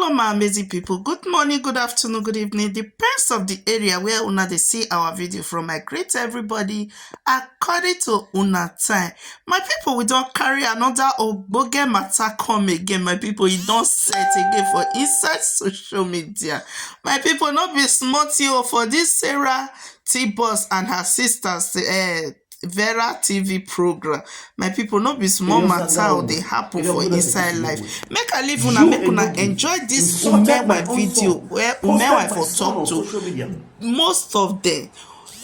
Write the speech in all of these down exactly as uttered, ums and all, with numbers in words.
Oh, my amazing people, good morning, good afternoon, good evening, depends of the area where una dey see our video from. I greet everybody according to una time. My people, we don carry another ogbonge matter come again. My people, e don set again for inside social media. My people, no be small thing o for this Sarah T-Boss and her sisters, eh, Vera T V program. My people, no be small matter o dey happen for inside life. Make I leave una, make una enjoy this Umewe video where Umewe for talk to most of them.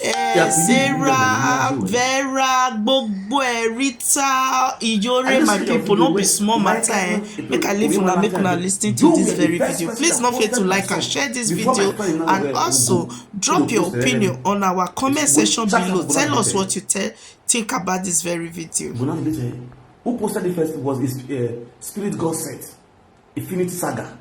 Eh, Sarah, Vera, Gbogbo, eh, Rita, Iyore, my people, no be small matter, eh. Make I leave una, make una listen to this very video. Please no forget to like and share this video, and also drop your opinion on our comment section below. Tell us what you tell, think about this very video. Who posted the first was, uh, Spirit God Set, Infinity Saga.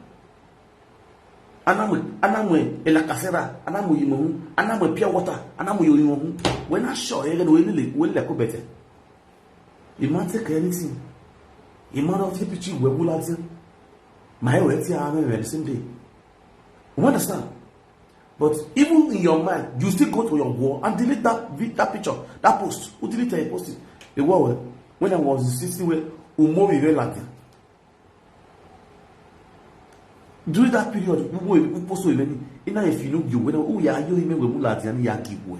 Anamwe, anamwe, elakasera, anamwe yimohu, anamwe pure water, anamwe yoyimohu. When I show you, when le, when le kubete. You might take anything. You might not take picture where will I say. My way, I am the same day. You understand? But even in your mind, you still go to your wall and delete that vi-, that picture, that post. Who delete and post it? The wall where, when I was sixty where Umobi were like that. During that period, who, who post so many? Ina if you know you, when who ya you ime we mula diani ya give way.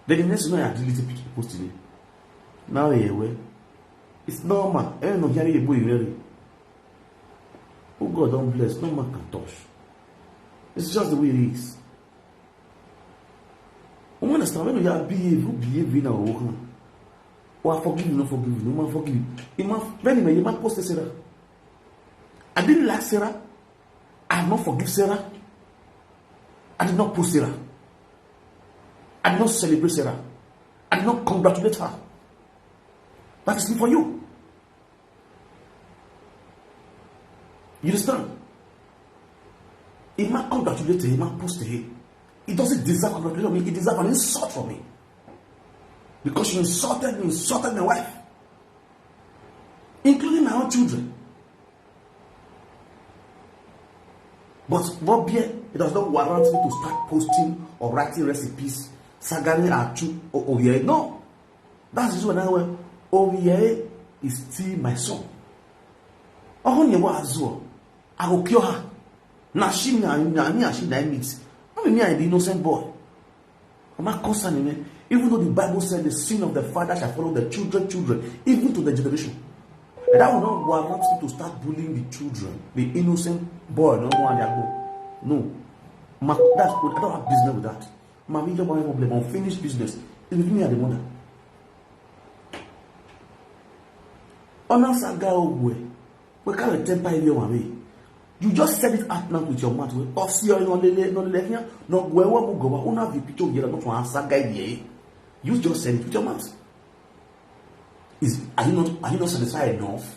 Then the next night I delete the picture post it. Now yeah, well, it's normal. I don't know here you boy very. Who God don't bless, no man can touch. It's just the way it is. You understand? When you behave, you behave in our work. Or forgive, no forgive, no man forgive. You man, when you man post Sarah. I didn't like Sarah. I did not forgive Sarah. I did not post Sarah. I did not celebrate Sarah. I did not congratulate her. That is for you. You understand? He might congratulate her, he might post her. He doesn't deserve congratulation. He deserves an insult from me. Because you insulted me, insulted my wife, including my own children. But Bobby, it does not warrant me to start posting or writing recipes, Sagani Achu, or, or yeah, no. That's the reason why Omiye is still my son. Ohun yewa azuo, I go kill her. Na she na, na me and she na meet. No be me, I be innocent boy. I'm not concerned, man. Even though the Bible said the sin of the father shall follow the children, children, even to the generation. And that will not warrant me to start bullying the children, the innocent boy, no one. No. Ma, that's good. I don't have business with that. Mami, you don't want problem. Unfinished business. It's between me and the mother. Ona Saga Ogwe. We can't temper you, Mami. You just said it out now with your mouth. We off see you, no lele, no lele here, no go ewa mu go wa. Una vi picture here, not one Saga here. You just said it with your mouth. Is, are you not, are you not satisfied enough?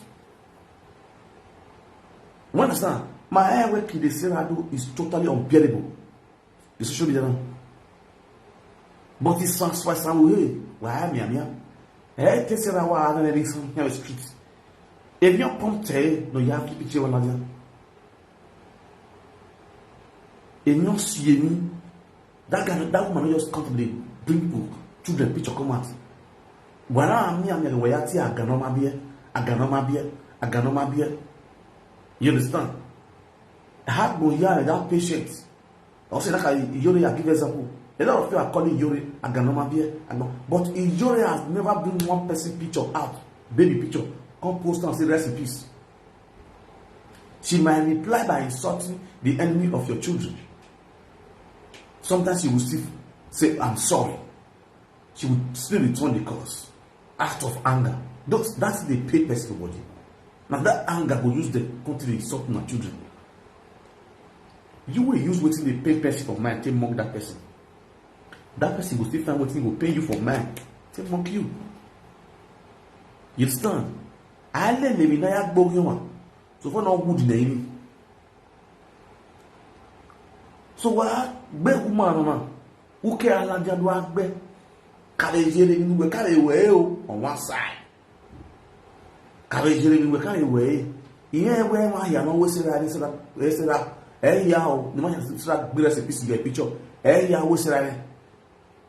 You understand? My air work in the Sarah do is totally unbearable. The social media now. But it's fast, fast, and hey, why am I here? Hey, take Sarah, why are there any some here street? If you pump te, no, you have to be here one another. If you see me, that guy, that woman just come to the bring book, children picture come out. Why am I here? Why are you aganoma beer, aganoma beer, aganoma beer? You understand? I had no here that patient. I say that Iyore, I give example. A lot of people are calling Iyore aganoma beer, agano-, but Iyore has never bring one person picture out, baby picture, come post and say rest in peace. She might reply by insulting the enemy of your children. Sometimes she will still say, "I'm sorry." She will still return the calls out of anger. Those, that's the pay person body. Now that anger will use the country to insult my children. You will use wetin dey pay person for mind take mock that person. That person go still find wetin go pay you for mind take mock you. You understand? I learn the Minaya Gbogyowa. So far, not good in the evening. So what? Big woman, no, no. Who care? Aladiadu agbe. Kare jere ni we kare we o on one side. Kare jere ni we kare we. Ihe egbe ma ya no we sera ni sera sera. Eh ya o, ni ma ya sera gbere se pisi ye picture. Eh ya we sera ni.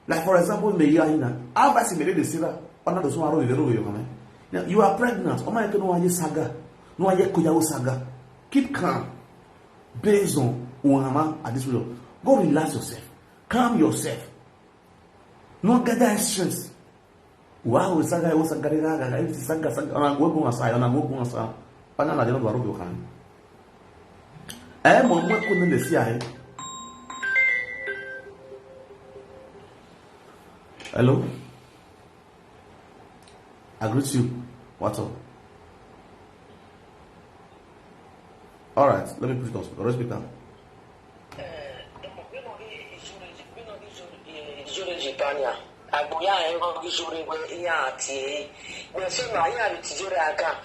Like for example, me ya ina. How fast me dey sera. Ona do so aro we ro we yo. Now you are pregnant. O ma ke no wa ye saga. No wa ye ko ya o saga. Keep calm. Based on Ohama at this period. Go relax yourself. Calm yourself. No gather stress. Wow, saga, o saga, saga, saga, saga, saga, ona go go asa, ona go go asa. Pana na de no baro go kan. Eh, mo mo ko ne si ai. Hello. I greet you. What's up? All right, let me put it on speaker. Let's speak now. Ijore Jipania. Agbo ya ero ijore we ya ti. We se na ya bi ti jore aga.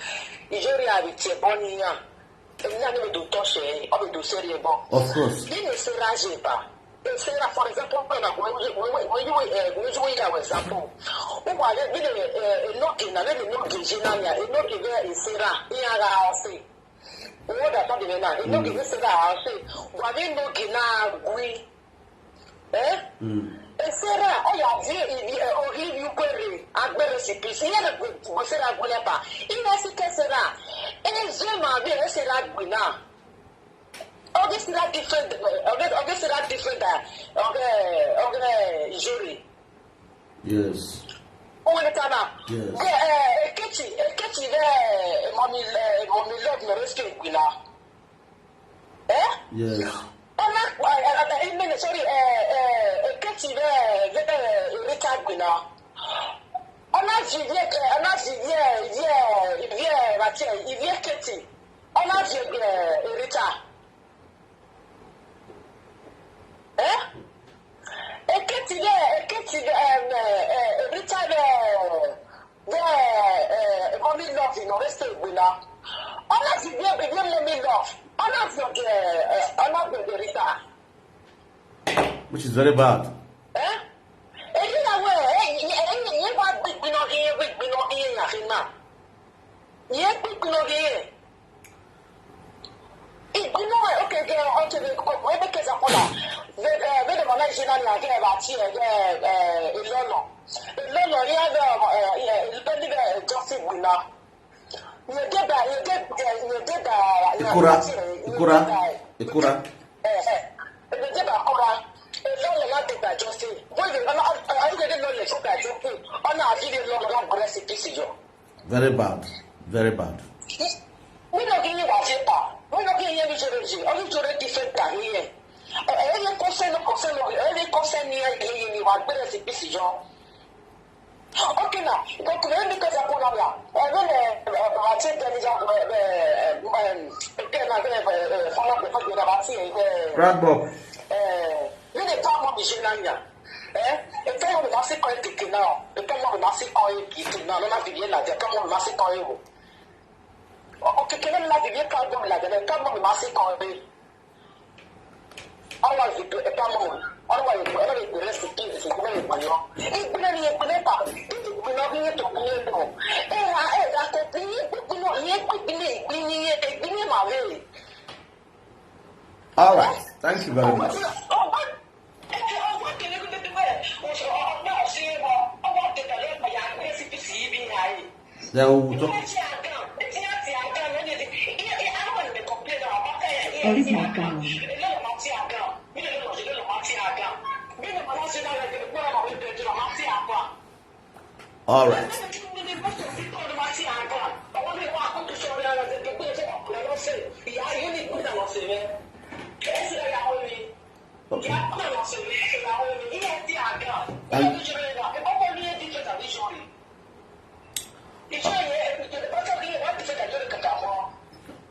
Ijore abi ti boni ya. Emi na ni mi do touch e, o mi do seri ebo. Of course. Ni mi se raje ba. E se ra, for example, when I go, when you, when you, eh, when you, when you, for example, o wa le bi le, eh, e no gi na, le no gi ji na ya, e no gi le e se ra, e ara o se. O da ta de na, e no gi ni se ra o se. Wa le no gi na gui. Eh? Mm. E se ra, o ya di, i di, eh, o ri yu kwere, agbere si pisi, e na go, go se ra go le pa. I na si ke se ra. E je ma bi e se ra gui na. Oge sira different, oge, oge sira different, uh, oge, oge jury. Yes. O wele tana. Yes. Ge, eh, ekechi, ekechi ve, eh, mommy, eh, mommy love no rescue gbina. Eh? Yes. Ona, eh, eh, eh, sorry, eh, eh, ekechi ve, ve, eh, Rita gbina. Ona ji vie, eh, ona ji vie, vie, vie, Rachel, vie keti. Ona ji, eh, Rita. Eh? Eketi de, eketi de, em, eh, eh, Rita de, de, eh, mommy love, you know, let's say, we now. Ona ji vie, vie, mommy love. Ona ji, eh, eh, ona ji, Rita. Which is very bad. Eh? Eyi na we, eh, eh, eh, eh, wa gbigbi no ge, gbigbi no ge ya fi na. Ye gbigbi no ge. Igbi no, eh, okay, ge, okay, ge, ko, we be ke za kola. Ve, eh, ve de mana jina ni age ba ti, eh, ge, eh, ilono. Ilono, ya ve, eh, eh, ilono ni ve, eh, just gbina. Ye de ba, ye de, eh, ye de ba, ye Ikura, de, Ikura, Ikura. Eh, eh. Ye de ba kura. Ilono na de ba just. Boy, ana, ana, ana, de no le so ba just. Ona abi de lo na bless peace yo. Very bad. Very bad. Mi no ki ni wa je pa. Mi no ki ni mi jere je. O ni jere different than here. Eh, eh, ye ko se no, ko se no, eh, ye ko se ni, eh, ye, ye, ni wa gbere si pisi yo. Okay na. Ko ko ni ko sa ko na ya. Eh, no, eh, eh, wa che de ni ya, eh, eh, eh, eh, ke na, eh, eh, eh, fala ko ko na ba ti, eh, Brad Bob. Eh, mi de pa mo mi je na ya. Eh, e ka mo ma se ko e keke na. E ka mo ma se ko e keke na. No na bi ye na de ka mo ma se ko e wo. O keke na na bi ye ka mo la de ka mo ma se ko e. Awa e ka mo. Awa e ko e ko rest ki se ko e ko yo. E ko na ni e ko na pa. E ko na ni to ko e ko. E a e da ko ni ko ni ko ni ko ni ma ve. All right. Thank you very much. Then we will talk. All right. Okay. And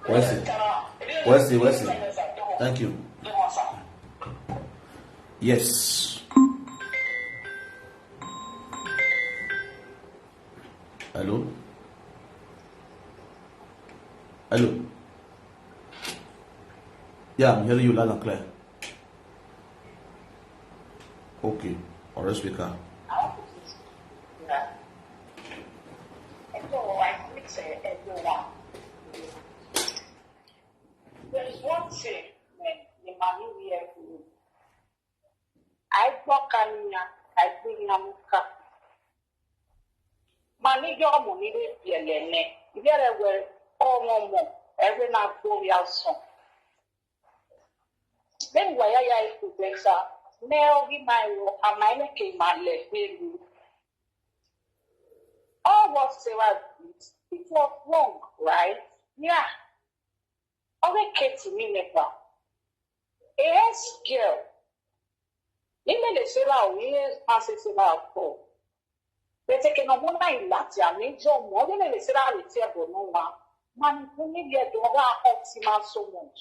Wesley. Wesley, Wesley. Thank you. Yes. Hello? Hello? Yeah, I'm hearing you loud and clear. Okay, or speaker. There's one thing, eh, the money we have to. I go Kenya, I bring Namuka. Money your money, we be a lene. Yere we, oh, no more. Every night, go, we are song. Then why are you to better? Now, we my work, and my came and let me. All what Sarah did, it was wrong, right? Yeah. Ọrẹ Kate mi nẹpa. A S girl. Nílẹ̀ lè ṣe ra òun yẹn máa ṣe ṣe ra ọkọ. Bẹ̀tẹ̀ kí ni ọmọ náà ìlà tí a ní jọ mọ́? Nílẹ̀ lè ṣe ra rè tí ẹ̀bọ̀ náà wá. Máa ní fún nílé ẹ̀dùn ọ̀rá ọtí máa so much.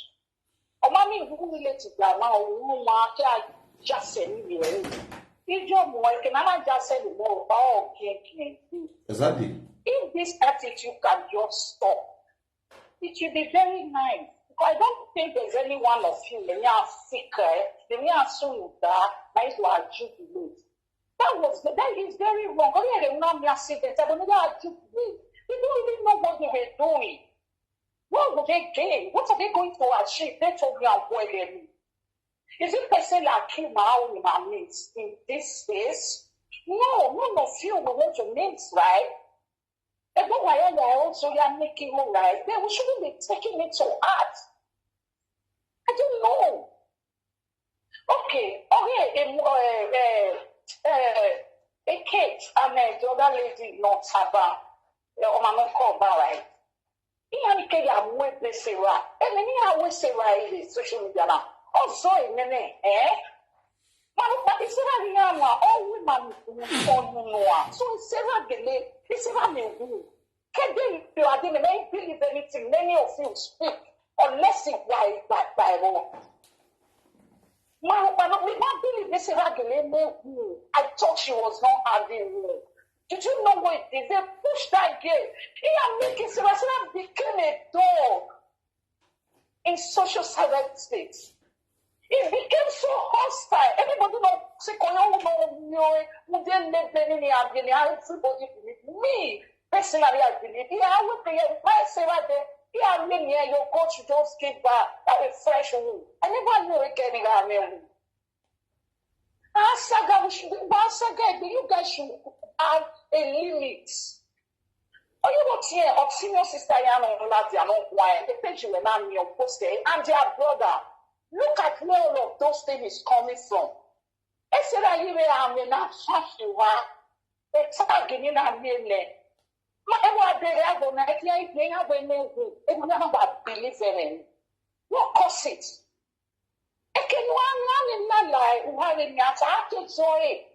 Ọmọ mi ìwúrú nílé ti gbà máa òun máa kí a jáṣẹ̀ nílé ẹ̀rù. Ijó mọ̀ ẹ̀kẹ́ náà máa jáṣẹ̀ lè mọ̀ ọ̀pá ọ̀kẹ́ kẹ́. Exactly. If this attitude can just stop, it will be very nice. Because I don't think there's any one of you, Lenya Africa, Lenya Sunuda, that is to jubilate. That was that is very wrong. Only a Lenya accident, I don't know how jubilate. They don't even know what they were doing. What would they gain? What are they going to achieve? They told me I'm boiling. Is it person like him how we manage in this space? No, none of you we want to mix, right? Ẹgbẹ́ wàyà yà ẹ̀ oṣù yà ní kí wọ́n ra ẹ̀. Then we shouldn't be taking it to heart. I don't know. Okay, okay, um, uh, uh, uh, Kate and uh, the other lady, not Taba, uh, Omanoko, right? Ihe nke ya mwe be Sarah. Ene ni awe Sarah ile social media na. Ozo enene, eh? Manu pa Sarah ni ama all women on noa. So Sarah gele, Sarah me hu. Kede you are the main believe anything many of you speak unless you buy by by wrong. Manu pa no mi ba believe Sarah gele me hu. I thought she was not having wrong. Did you know what it is? They pushed that girl. He and Mickey Sarah became a dog in social service space. It became so hostile. Everybody know say Koyo no no no. Everybody believe me. Personally, I believe. Yeah, I would be my Sarah there. Yeah, I mean, yeah, your coach just give back that a fresh wound. I never knew again. I mean, Asaga, we should, but Asaga, you guys should have a limit. Oh, you know, here, of senior sister Yano Lati and Uncle, the page you were not me posted, and their brother. Look at where all of those things is coming from. Esera yire ame na fashiwa. Etsa gini na mele. Ma ewa bere ago na eti ai gbe ya gbe ne hu. Ewa na ba believe in. What cause it? Eke nwa nani na lai uhare ni ata ake zoe.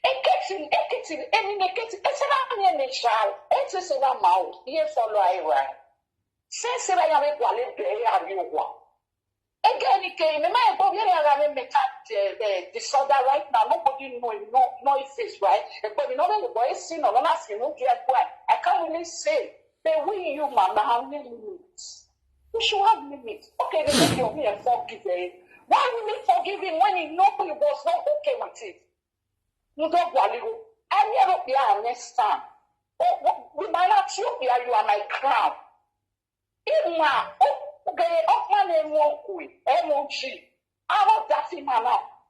Eketi, eketi, eni neketi, esera ni ene shal, ete sera mau, ye follow aiwa. Se sera ya me kwale be ya riwa. Again, ke me ma ebo yere ara me me ka disorder right now. Nobody know, no, no, if it's right. But you know the boy is sin or not, you know, get why. I can't really say. But we human, na have limits. We should have limits. Okay, they make you me and forgive him. Why will we forgive him when he know he was not okay with it? You don't go a little. I never be understand. Oh, oh, with my lap, you be, you are my crown. Ima, oh, okay, oh, my name won't quit. M O G. I want that thing, man.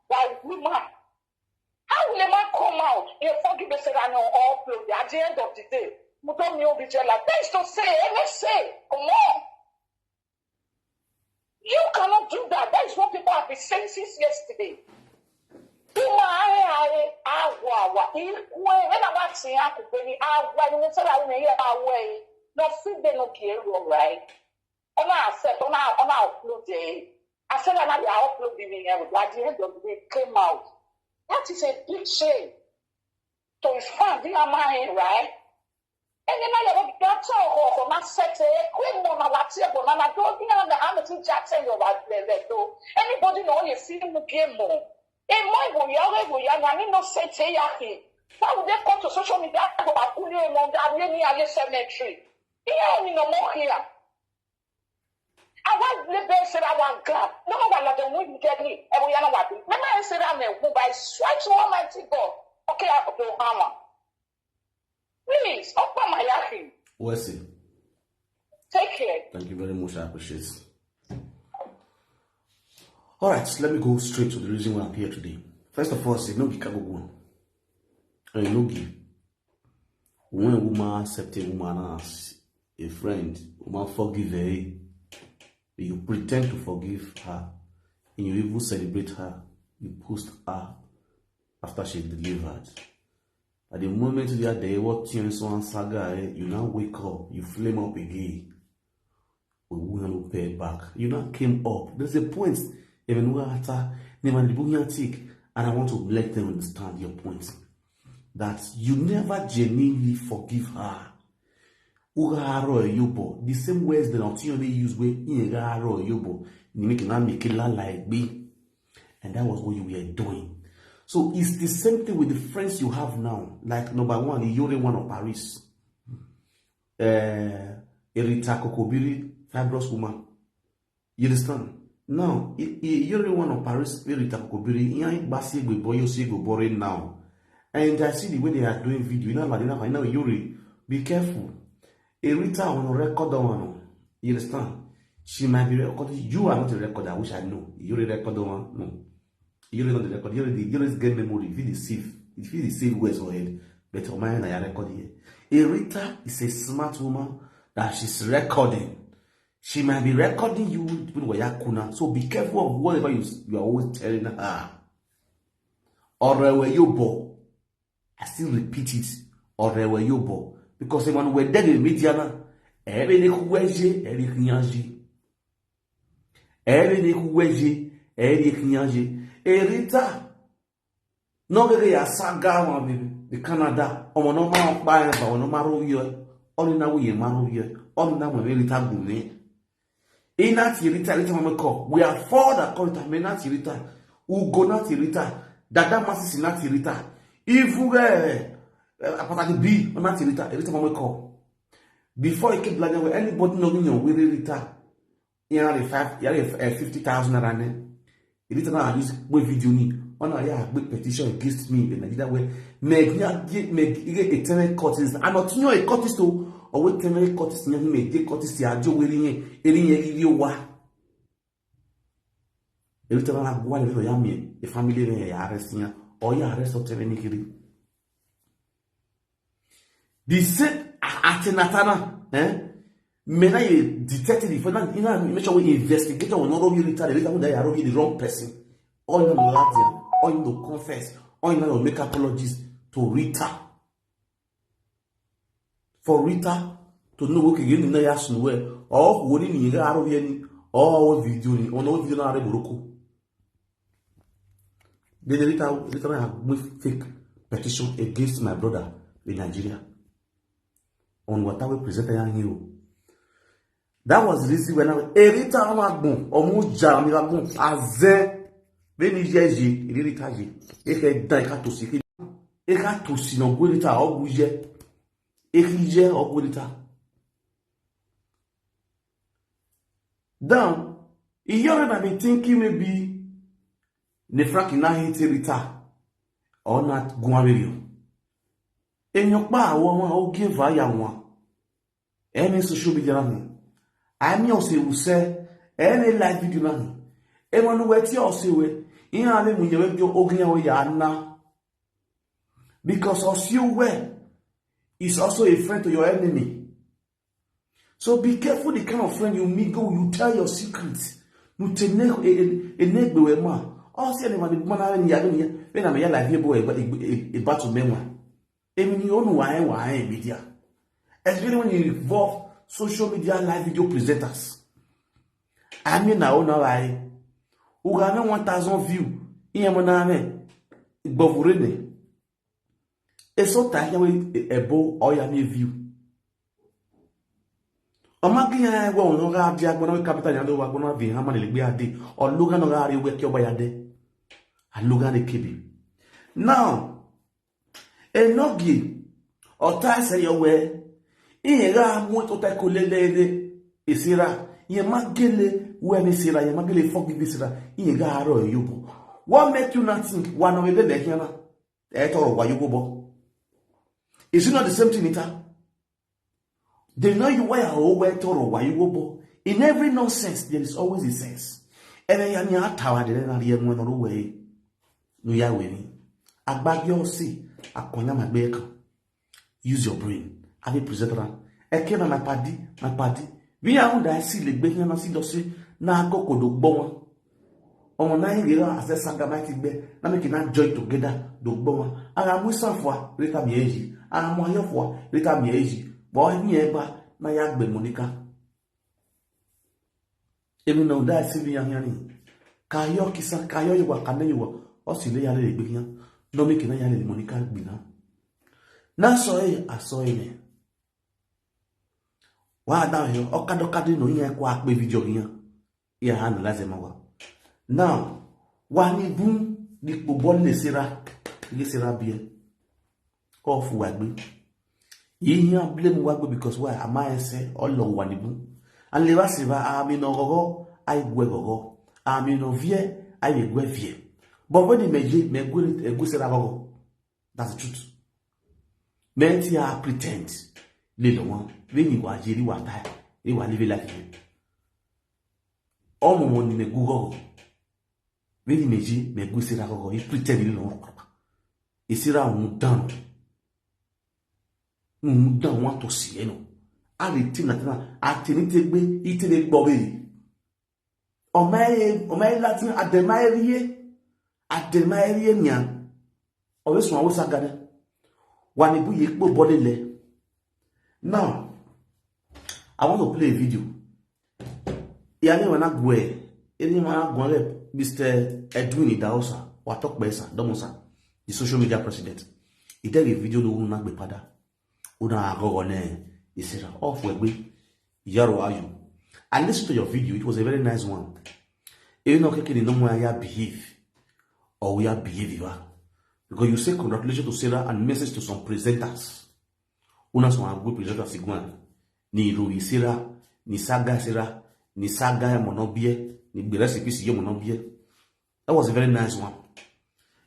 Why, woman? How will a man come out? You forgive me, say, I know all clothes. At the end of the day, you don't know the jail. That is to say, M S A, come on. You cannot do that. That is what people have been saying since yesterday. Ima aye aye awa awa ikwe ena wati ya kupeni awa ni mesala ina ye awe no feed no kiero, right? Ona accept, ona, ona upload eh. I said another upload in here, but at the end of the day, it came out. That is a big shame to his family, am I right? And then I have a talk of my set, eh, quick one, I like to go, and I don't think I'm the Hamilton Jackson, you're right there, though. Anybody know you see me game more? And my boy, you are, you are, I mean, no set, eh, yaki. Why would they come to social media? I go back, you know, that many are your cemetery. Yeah, you know, more here. I want the best that I want God. No one like the way you get me. And we are not what. Remember, I said, I'm a who by stripes of Almighty God. Okay, I go to Hama. Please, open my yaki. Wesley, Take care. Thank you very much. I appreciate it. All right, let me go straight to the reason why I'm here today. First of all, say no give cargo one. I no give. When a woman accept a woman as a friend, woman forgive her. You pretend to forgive her, and you even celebrate her. You post her after she delivered. At the moment you are there, what tears one saga, eh, you now wake up, you flame up again. We will not pay back. You now came up. There's a point. Even who are never the book take, and I want to let them understand your point that you never genuinely forgive her. Uga aro yobo. The same words that Otinyome use wey in aro yobo. You make na make it like me. And that was what you were doing. So it's the same thing with the friends you have now. Like number one, Iyore one of Paris. Uh, Erita Kokobiri, fibrous woman. You understand? Now, I- I- Iyore one of Paris, Erita Kokobiri, Iyan Basi Egbe Boyo Si Ego Bore now. And I see the way they are doing video. You know, like, you know, you know, Iyore, be careful. Erita on record on one. You understand? She might be recording. You are not a recorder, which I know. Iyore record on one. No. Iyore not the record. Iyore the Iyore get memory. If you deceive, if you deceive words for head, but on my own, I record here. Erita is a smart woman that she's recording. She might be recording you with Wayakuna. So be careful of whatever you, you are always telling her. Or uh, where you bo. I still repeat it. Or uh, where you bo. Because when we're dead in media now, every little way, every thing. Every little way, every thing. Erita. No get ya saga one baby. The Canada. Omo no ma pa ya ba no ma ro yo. Only na we ma ro yo. Only na we Erita gune. Ina ti Erita, Erita mama call. We are for the call it. Me na ti Erita. Ugo na ti Erita. Dada masisi na ti Erita. Ifu eh, eh, apataki bi na ti Erita. Erita mama call. Before you keep black, anybody no win your way Erita. He had a five, he had a, a fifty thousand naira. He didn't know how this way video ni. On a yeah, big petition against me in Nigeria where me get me get a tenant court is. I'm not you a court is to or wait tenant court is me get court is ya jo wearing a any area wa. Every time I go and ya me a family me ya arrest ya or ya arrest or tell any kiri. The same atenatana, eh? Me na you detective for that, you know, make sure we investigate on not Erita, the later that you are the wrong person. All you know Latin, all you know confess, all you know make apologies to Rita. For Rita to know what you know ya sunwe or woni ni ga aro ye ni or video ni or no video na re boroko. Then Rita, Rita have made fake petition against my brother in Nigeria. On what I will present I you. That was the reason when I Erita Amagbon, Omuja Milagbon, Aze, Beni Jeji, Erita Ji, Eke Daika to Siki, Eka to Sinogurita, Oguje, Ekije, Ogurita. Then, Iyore might be thinking maybe ne Frank na hate Rita or not Guario. Enyokpa awo wọn o give aya wọn. Any social media na ni. Ami o se use any live video na ni. Emmanuel ti o se we. Ina le mu yewe jo ogun yawo ya na. Because Osiuwe is also a friend to your enemy. So be careful the kind of friend you meet, go, you tell your secrets. You tell a ma. All see anyone the man having ya when I'm here like here boy but a battle memoir. I mean you own why why media. Especially when you involve social media live video presenters. I mean I own why. Who have one thousand view. Iye mo na me. Gbovurene. Eso ta ya we ebo oya mi view. Ọma gị ya egwe ọnụ ga adị agbọrọ capital ya ndị ụwa agbọrọ bi ha mmadụ egbe adị ọlụga nọ gharị egwe ke ọgba ya dị alụga na kebi. Now enogi ọta ese ya wee ihe ga amụ ụta kolelele esira ihe magele wee mesira ihe magele forgive esira ihe ga arọ eyo bụ. What make you not think wa nọ ebe na ehiana etoro wa yugo bo? Is it not the same thing ita? They know you why I over etoro wa yugo bo. In every nonsense there is always a sense. Ene ya ni atawa de na rie mo no we. No ya we ni. Agbagi o si akonya magbe kan. Use your brain. Have a presenter. Eke na my paddy, my paddy. We are on the sea le gbe na si do si na go ko do gbo won. Omo na ire ra ase saga ma ti gbe. Na make na join together do gbo won. Ara mu san fo a, rita mi eji. Ara mu ayo fo a, rita mi eji. Bo ni e ba na ya gbe Monica. Emi na uda si bi ya ni. Ka yo kisa, ka yo yo wa, ka ne yo wa. O si le ya le gbe yan. No make na ya le Monica gbe na. Na so e, a so e ne. Wa da yo, o ka do ka de no yen ko a pe video yan. Ya analyze ma wa. Now, wa ni bun di po bo le sera, le sera bi e. Ko fu wa gbe. Yi yan blame wa gbe because why? Ama ese o lo wa ni bun. And le wa se ba a mi no gogo, ai gwe gogo. A mi no vie, ai gwe vie. But when the meji, me gwe, e gwe sera gogo. That's the truth. Men ti a pretend. Le lo won. We ni wa je ri wa ta. Ri wa live life. Omo mo ni me gu gogo. We ni meji, me gu sera gogo. He pretend le lo won. Isira un dan. Un dan won to si e no. A le ti na na. A ti ni te gbe, i te le gbo be. Omae, omae Latin, ademae rie. Ademae rie nya. Always one was agane. Wa ni bu ye po body le. Now, I want to play a video. Ya ni wana gwe. Eni wana gwe le Mister Edwin Idahosa. Wa talk by sir, Domosa. The social media president. He tell a video lo na gbe pada. Una agogo ne. Isira. Off we gbe. Yaro ayu. I listened to your video. It was a very nice one. You know, keke ni no mo ya behave. Or we are behave. Because you say congratulations to Sarah and message to some presenters. Una so a good presenters igwan. Ni Rui Sarah, ni Saga Sarah, ni Saga Monobie, ni Beresi P C Monobie. That was a very nice one.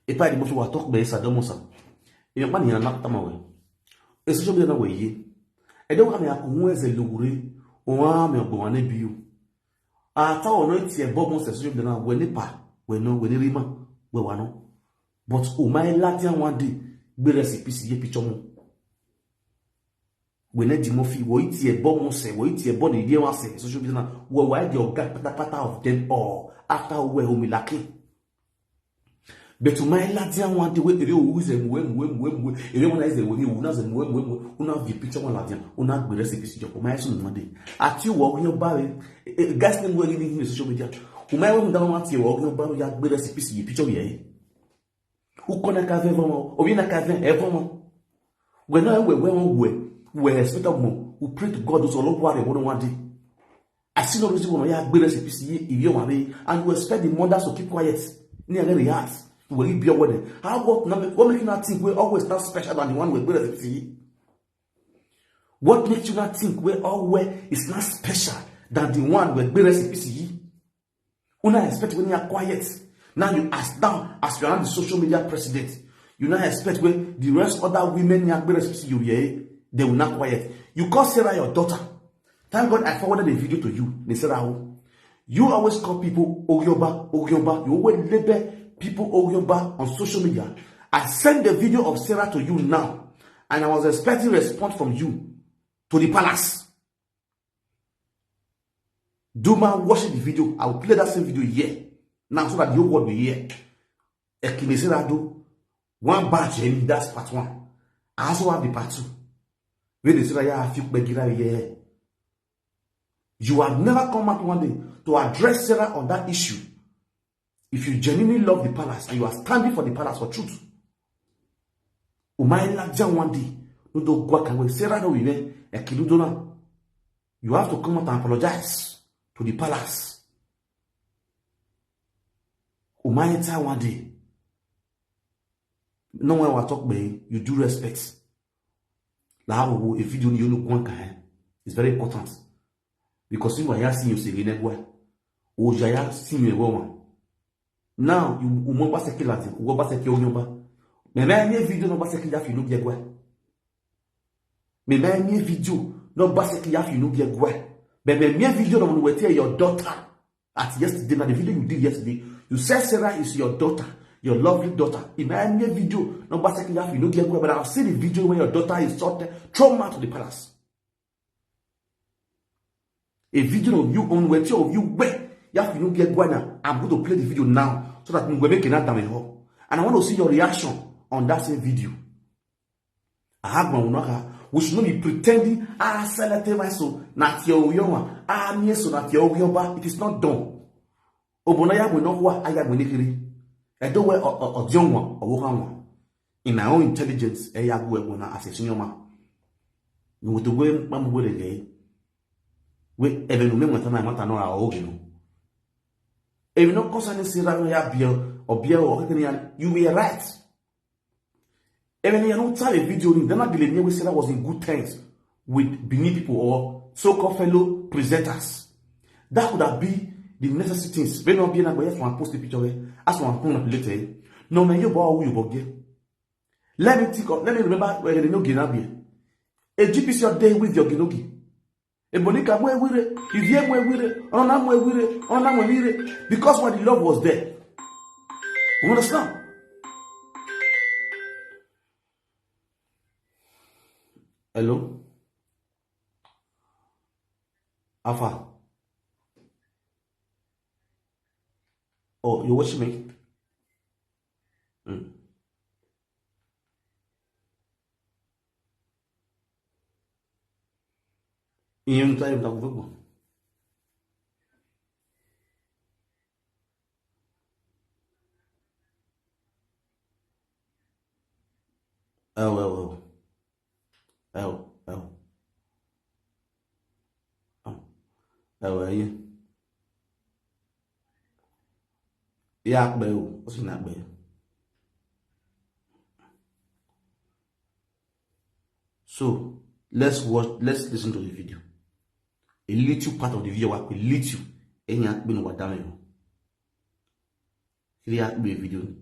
Epa di mo fi wa talk be sa domo sa. Eyan pa ni na tama we. E social media na we ye. E de wa mi aku won eze lugure. O wa mi ogbo wa ne biyo. Ata o no ti e bo mo se social media na we ni pa, we no, we ni rima, we wa no. But o ma e lati an one day, Beresi P C ye picture mo. We ne di mo fi, wo iti e bo mo se, wo iti e bo ni die wa se, social media na, we wa di oga patapata of them all. After we o mi laki. But o ma e lati an one day, we ere o ze mu, we mu, we mu, we mu, ere mo na ze we ni, una ze mu, we mu, we mu, una vi picture mo lati an, una Beresi P C yo, o ma e sun one day. Ati wo yo ba re, eh, eh, guys name we ni ni social media. O ma e wo da wa ti wo yo ba ya Beresi P C ye picture ye. Uko na ka ve vomo, obi na ka ve e vomo. We na we, we, we, we expect of more. We pray to God those all over the world one day. I see no reason why you are Beresi P C ye if you want me, and you expect the mothers to keep quiet. Ni a very hard. We be aware. How what na what make you not think we always not special than the one we Beresi P C ye? What makes you not think we always is not special than the one we Beresi P C ye? Una expect when you are quiet. Now you ask down as you are the social media president. You now expect when the rest other women in Agbere P C you hear, they will not quiet. You call Sarah your daughter. Thank God I forwarded the video to you, Mister Raul. You always call people Ogyoba, Ogyoba. You always label people Ogyoba on social media. I sent the video of Sarah to you now, and I was expecting response from you to the palace. Do man watch the video. I will play that same video here now so that the whole world will hear. Ekimesera do one batch, and that's part one. I also have the part two. When they say that, yeah, I feel begira here. You have never come out one day to address Sarah on that issue. If you genuinely love the palace and you are standing for the palace for truth, Umaila Jan one day, no do gwa kawe Sarah no we, Ekiludona. You have to come out and apologize to the palace. Umaita one day. No one will talk by you do respect. La wo a video ni you look one kind. It's very important. Because you are seeing you say we never. O jaya seeing you one. Now you umo ba se kilati, ugo ba se ki oyan ba. Me me ni video no ba se ki ya fi no bi egwe. Me me ni video no ba se ki ya fi no bi egwe. Me me ni video no mo we tell your daughter. At yesterday, now the video you did yesterday, you said Sarah is your daughter, your lovely daughter. In any video, number second half, you don't get, but I've seen the video where your daughter is shot, thrown out to the palace. A video of you on where of you where you have, you don't get, now I'm going to play the video now so that we will make another damn hole. And I want to see your reaction on that same video. Ahagba unoka, we should not be pretending, ah, selete my so, not your young, ah, me so, not your young, it is not done. Obona ya gbe no kwa, aya gbe nikiri. Edo we o, o, o, di onwa, o, wo ka nwa. In my own intelligence, e ya gbe gbe na as a senior man. Ni wo to gbe, ma mu gbe de ge. We, even me, mata na, mata no, a, o, you know. If you no cause any say that ya be o, be o, okay, you were right. Even you don't tell a video, then I believe we say that was in good terms with Benin people or so-called fellow presenters. That would have been the necessary things. When not being able to post the picture, eh, as one point later, eh. No, man, you boy, you boy. Let me think of, let me remember where you know Ginabi. A G P C your day with your Ginogi. A Bonica mwe wire, Ivie mwe wire, Ona mwe wire, Ona mwe wire. Because when the love was there. You understand? Hello? Alpha. Oh, you watch me? Mm. Iye n ta ibi ta ko fẹ́ gbọ́. Ẹ wò, ẹ wò, ẹ wò. Ẹ wò, ẹ wò. Ẹ wò, ẹyin. Ìyá àgbẹ̀ o, ó sì ní àgbẹ̀. So, let's watch, let's listen to the video. A little part of the video, wa pe little. Ẹyin á pè ní wa dá mi lọ. Kí ni á pè video ni?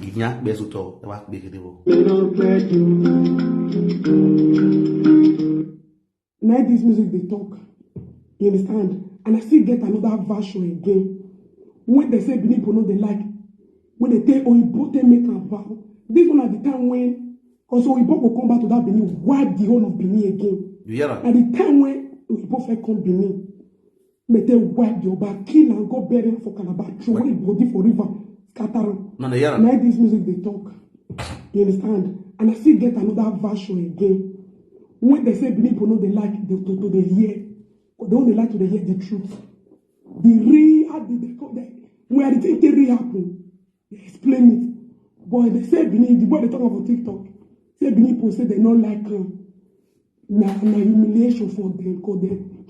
Ìyẹn á pè sótọ́, ẹ wá pè kéde bọ̀. Na this music dey talk. You understand? And I still get another version again. When they say Benin people no dey like, when they take Oyibo take make am vow. This one at the time when, because Oyibo go come back to that Benin, wipe the whole of Benin again. You hear am? At the time when Oyibo first come Benin, they take wipe the Oba, kill and go bury am for Calabar, throw away body for river, scatter am. No, no, hear am. Na this music dey talk. You understand? And I still get another version again. When they say Benin people no dey like the, to, to dey hear, they only like to dey hear the truth. The real, how did they call that? Where the thing take really happen, they explain it. But they say Benin, the boy they talk about TikTok, say Benin people say they no like am. Na, na humiliation for them, cause them.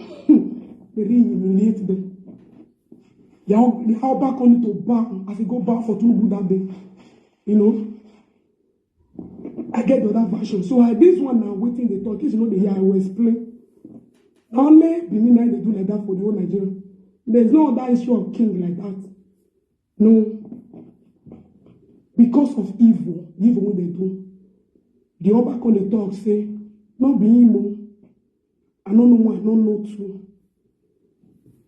They really humiliate them. They all, they all back on it to bow, as they go bow for Tinubu that day. You know? I get the other version. So, uh, this one now, wetin dey talk, this is not the year I will explain. Only Benin na dey do like that for the whole Nigeria. There's no other issue of king like that. No. Because of evil, evil wey they do. The Oba come dey talk say, no be him o. I no know one, I no know two.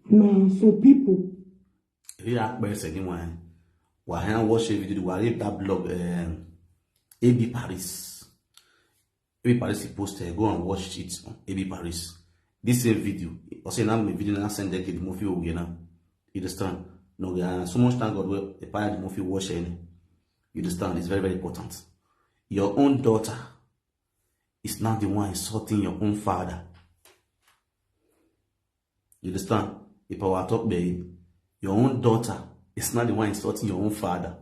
Na some people. Rí àpẹẹrẹ sẹ́ni wọn. Wà á watch a video, wà á read that blog, um, A B Paris. A B Paris he posted, go and watch it on A B Paris. This same video, also now my video now send the kid movie over now. You understand? No, yeah, so much thank God we the part the movie watch any. You understand? It's very, very important. Your own daughter is not the one insulting your own father. You understand? If I were talk, babe, your own daughter is not the one insulting your own father.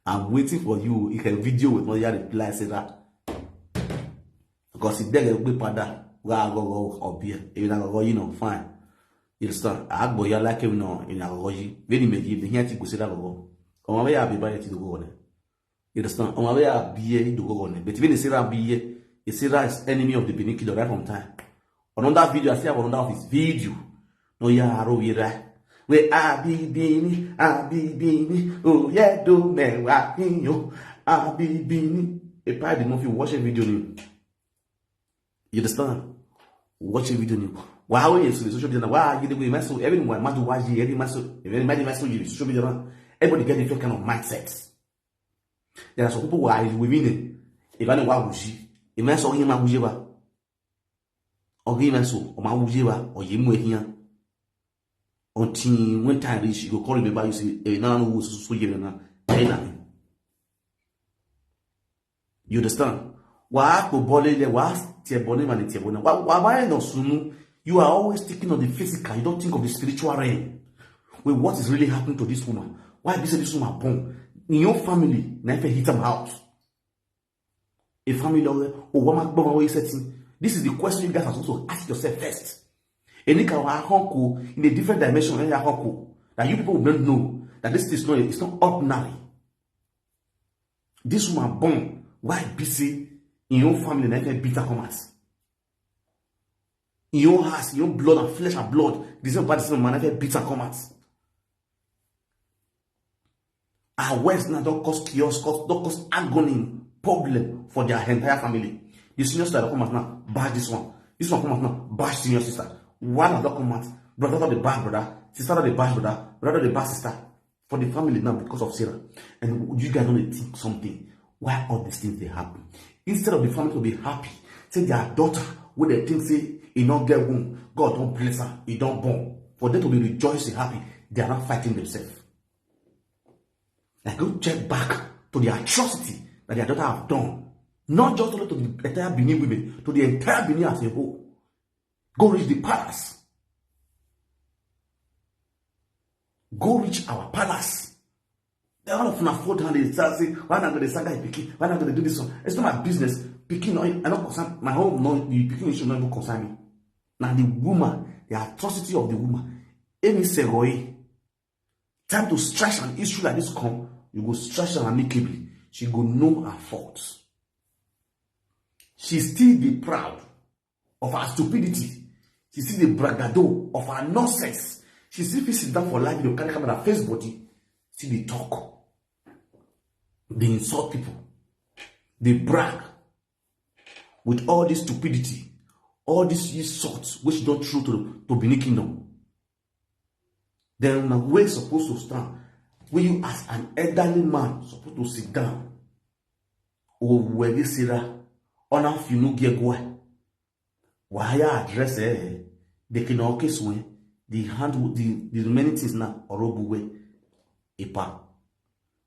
I'm waiting for you. You can video with my reply, say that. Because if they get a father, well, I go, go, or beer. If I go, go, you know, fine. You understand? I go, you like him, no, in our, when he made you, he had to go sit down. Or maybe I'll be by it to go on. You understand? On my way, I'll be here, you go on. But when they say I'll be here, they say that is enemy of the Benin kingdom right from time. Another video, I see another of his video. No, yeah, I don't hear that. Where I be Benin, I be Benin. Oh, yeah, do me, wa, yo. I be Benin. If I did not watch a video, ni. You understand? Watch a video ni. Wa o ye so social media na. Wa you dey go maso everyone maso wa ye every maso every maso you social media na. Everybody get different kind of mindset. There are some people wa you women. If I know wa wuji, if I saw him ma wuji ba. Or him so, or ma wuji ba, or you mo here. Until when time reach, you go call remember you say, "Eh, na no so so ye na." China. You understand? Wa ko bole le wa tie bole man tie bole. Wa wa ba no sunu. You are always thinking of the physical. You don't think of the spiritual realm. Wait, what is really happening to this woman? Why be say this woman born? In your family, na if hit am out. A family or oh, what my setting? This is the question you guys are supposed to ask yourself first. Enika wa honko in a different dimension than honko that you people don't know that this is not it's not ordinary. This woman born why busy in your family na even bitter come out. In your house, in your blood and flesh and blood, this is what this man na even bitter come out. Her words now don't cause chaos, cause don't cause agony, problem for their entire family. The senior sister that come out now, bash this one. This one come out now, bash senior sister. One of them come out, brother of the bad brother, sister of the bad brother, brother of the bad sister. For the family now because of Sarah. And you guys don't think something. Why all these things they happen? Instead of the family to be happy, say their daughter, where they think say he not get womb, God don't bless her, he don't born. For them to be rejoicing, happy, they are not fighting themselves. Like go check back to the atrocity that their daughter have done. Not just only to the entire Benin women, to the entire Benin as a whole. Go reach the palace. Go reach our palace. All of una fold hand dey start say, "Why not go dey saga pikin? Why not go dey do this one?" It's not my business. Pikin, no, I no concern. My home, no, the pikin issue no even concern me. Now the woman, the atrocity of the woman. Emi Segoe, time to stretch an issue like this come, you go stretch am amicably. She go know her fault. She still dey proud of her stupidity. She still dey bragado of her nonsense. She still fit sit down for live video, carry camera, face body, still dey talk, dey insult people, dey brag with all this stupidity, all this insult wey she don throw to to Benin Kingdom. Then na wey suppose to stand, wey you as an elderly man suppose to sit down. Owuwe Sarah, ona finu gegwa. Waya address eh, the kino case when the hand the, the remaining things now orobuwe ipa.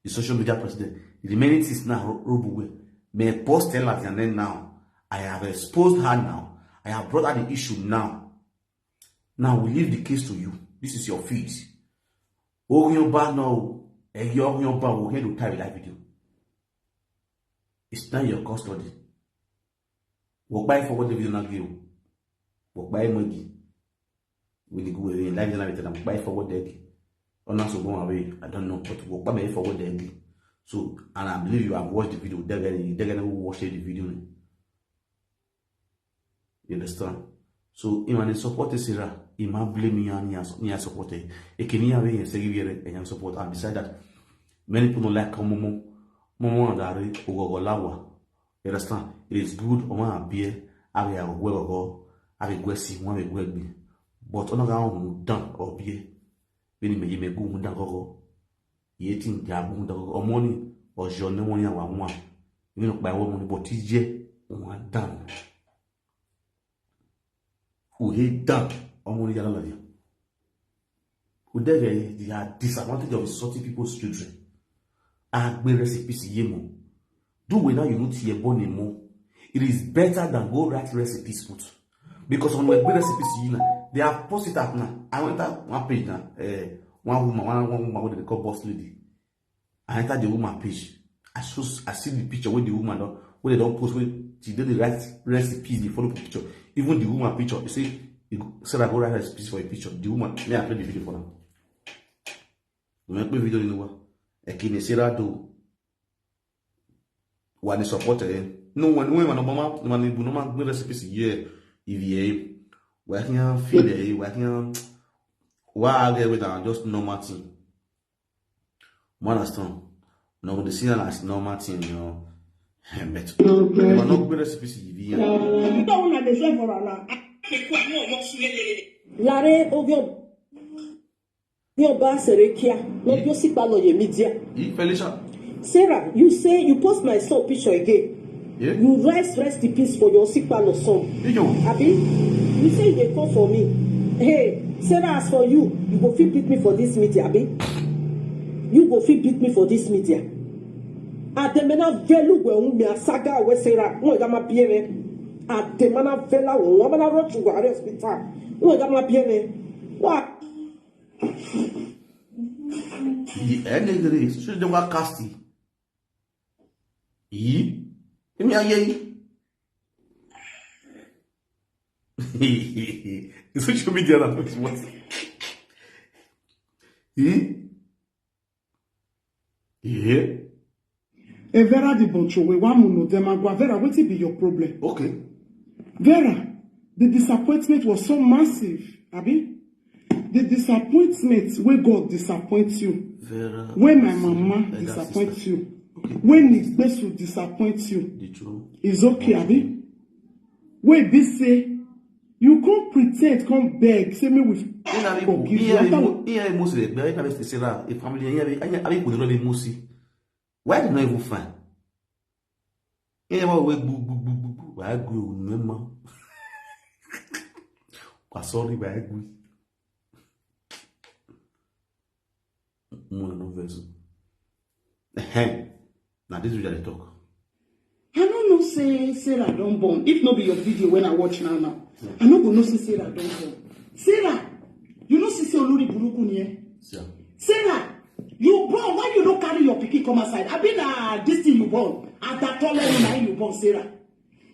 The social media president, the remaining things now orobuwe. Me post tell her and then now I have exposed her now. I have brought out the issue now. Now we leave the case to you. This is your feed. Orionba now, Orionba will head to tie that video. It's not your custody. Work by forward the video now give. Work by money. We dey go in live now with them. By forward the. Ona so go away. I don't know, but work by forward the. So and I believe you have watched the video. They're gonna they're gonna watch the video. You understand? So him and he support Sarah. He might blame me and he has support. He can hear me and say give and support. And beside that, many people don't like Momo. Momo and Dari Ugogolawa. You understand? It is good. Oma abie. Abi agogo. Abi gwesi. One abi gwegbi. But ona ga on down or bie. Bini me yime gu munda gogo. Ye tin ja gu munda gogo. Omoni or jone won ya wa wa. You know by one money but ije. One down. Who hate down. Omoni ya la ya. Who dey there, they are disadvantage of insulting people's children. Agbe recipes yemo. Do we now you not hear born more. It is better than go write recipes put. Because on my recipes you know, they have posted up now. I went up one page now. Uh, one woman, one, one woman what they call boss lady. I enter the woman page. I show I see the picture with the woman don wey they don post wey she dey the right recipes dey follow picture. Even the woman picture, you see, you go Sarah go write recipes for a picture. The woman, me I play the video for now. Mo fẹ́ pé video nínú wa. Ẹ kì í ní Sarah do. Wà ní support ẹ̀. No, when when man ọmọ man man ibu no man gbé recipes yẹ. If yẹ. Wà á kí wọ́n feel ẹ̀. Wà á kí wọ́n wá á gẹ̀ with am just normal thing. You understand? No, the see am as normal thing, you know. But you are not going to see V R. Don't want to say for Allah. Lare Ovio Yoba Serekia, not your sick palo ye media. Felicia. Sarah, you say you post my son picture again. Yeah. You rest, rest in peace for your sick palo son. Abi, you say they come for me. Hey, Sarah, as for you, you go fit beat me for this media, Abi. You go fit beat me for this media. Ademena velu we un me asaga we Sarah. Won ga ma biere. Ademana vela we won na rochu wa hospital. Won ga ma biere. Wa. Yi enegre so de wa cast. Yi. Emi aye yi. Social media na what? Yi. Yeah. Evera the Boncho, we wa muno dem agwa. Vera, wetin be your problem? Okay. Vera, the disappointment was so massive, Abi. The disappointment wey God disappoint you, Vera, wey my mama disappoint you, wey Nigbesu disappoint you, is okay, Abi. Wey be say you come pretend, come beg, say me we forgive you. After we Sarah, a family, a family could not be Musi. Why did not even find? Ẹ wá wé gbú gbú gbú gbú gbú, wàá gbé òun ẹ mọ́. Wà sọ́ọ́rí, wàá gbé. Mo lọ fẹ́ sùn. Ẹ̀hẹ́n. Na this week I dey talk. I no know say Sarah don born. If no be your video when I watch now now, I no go know say Sarah don born. Sarah, you know say say olórí burúkú ni ẹ. Sarah, you born, why you no carry your pikin come outside? Abi na this thing you born? Adatole na you born, Sarah.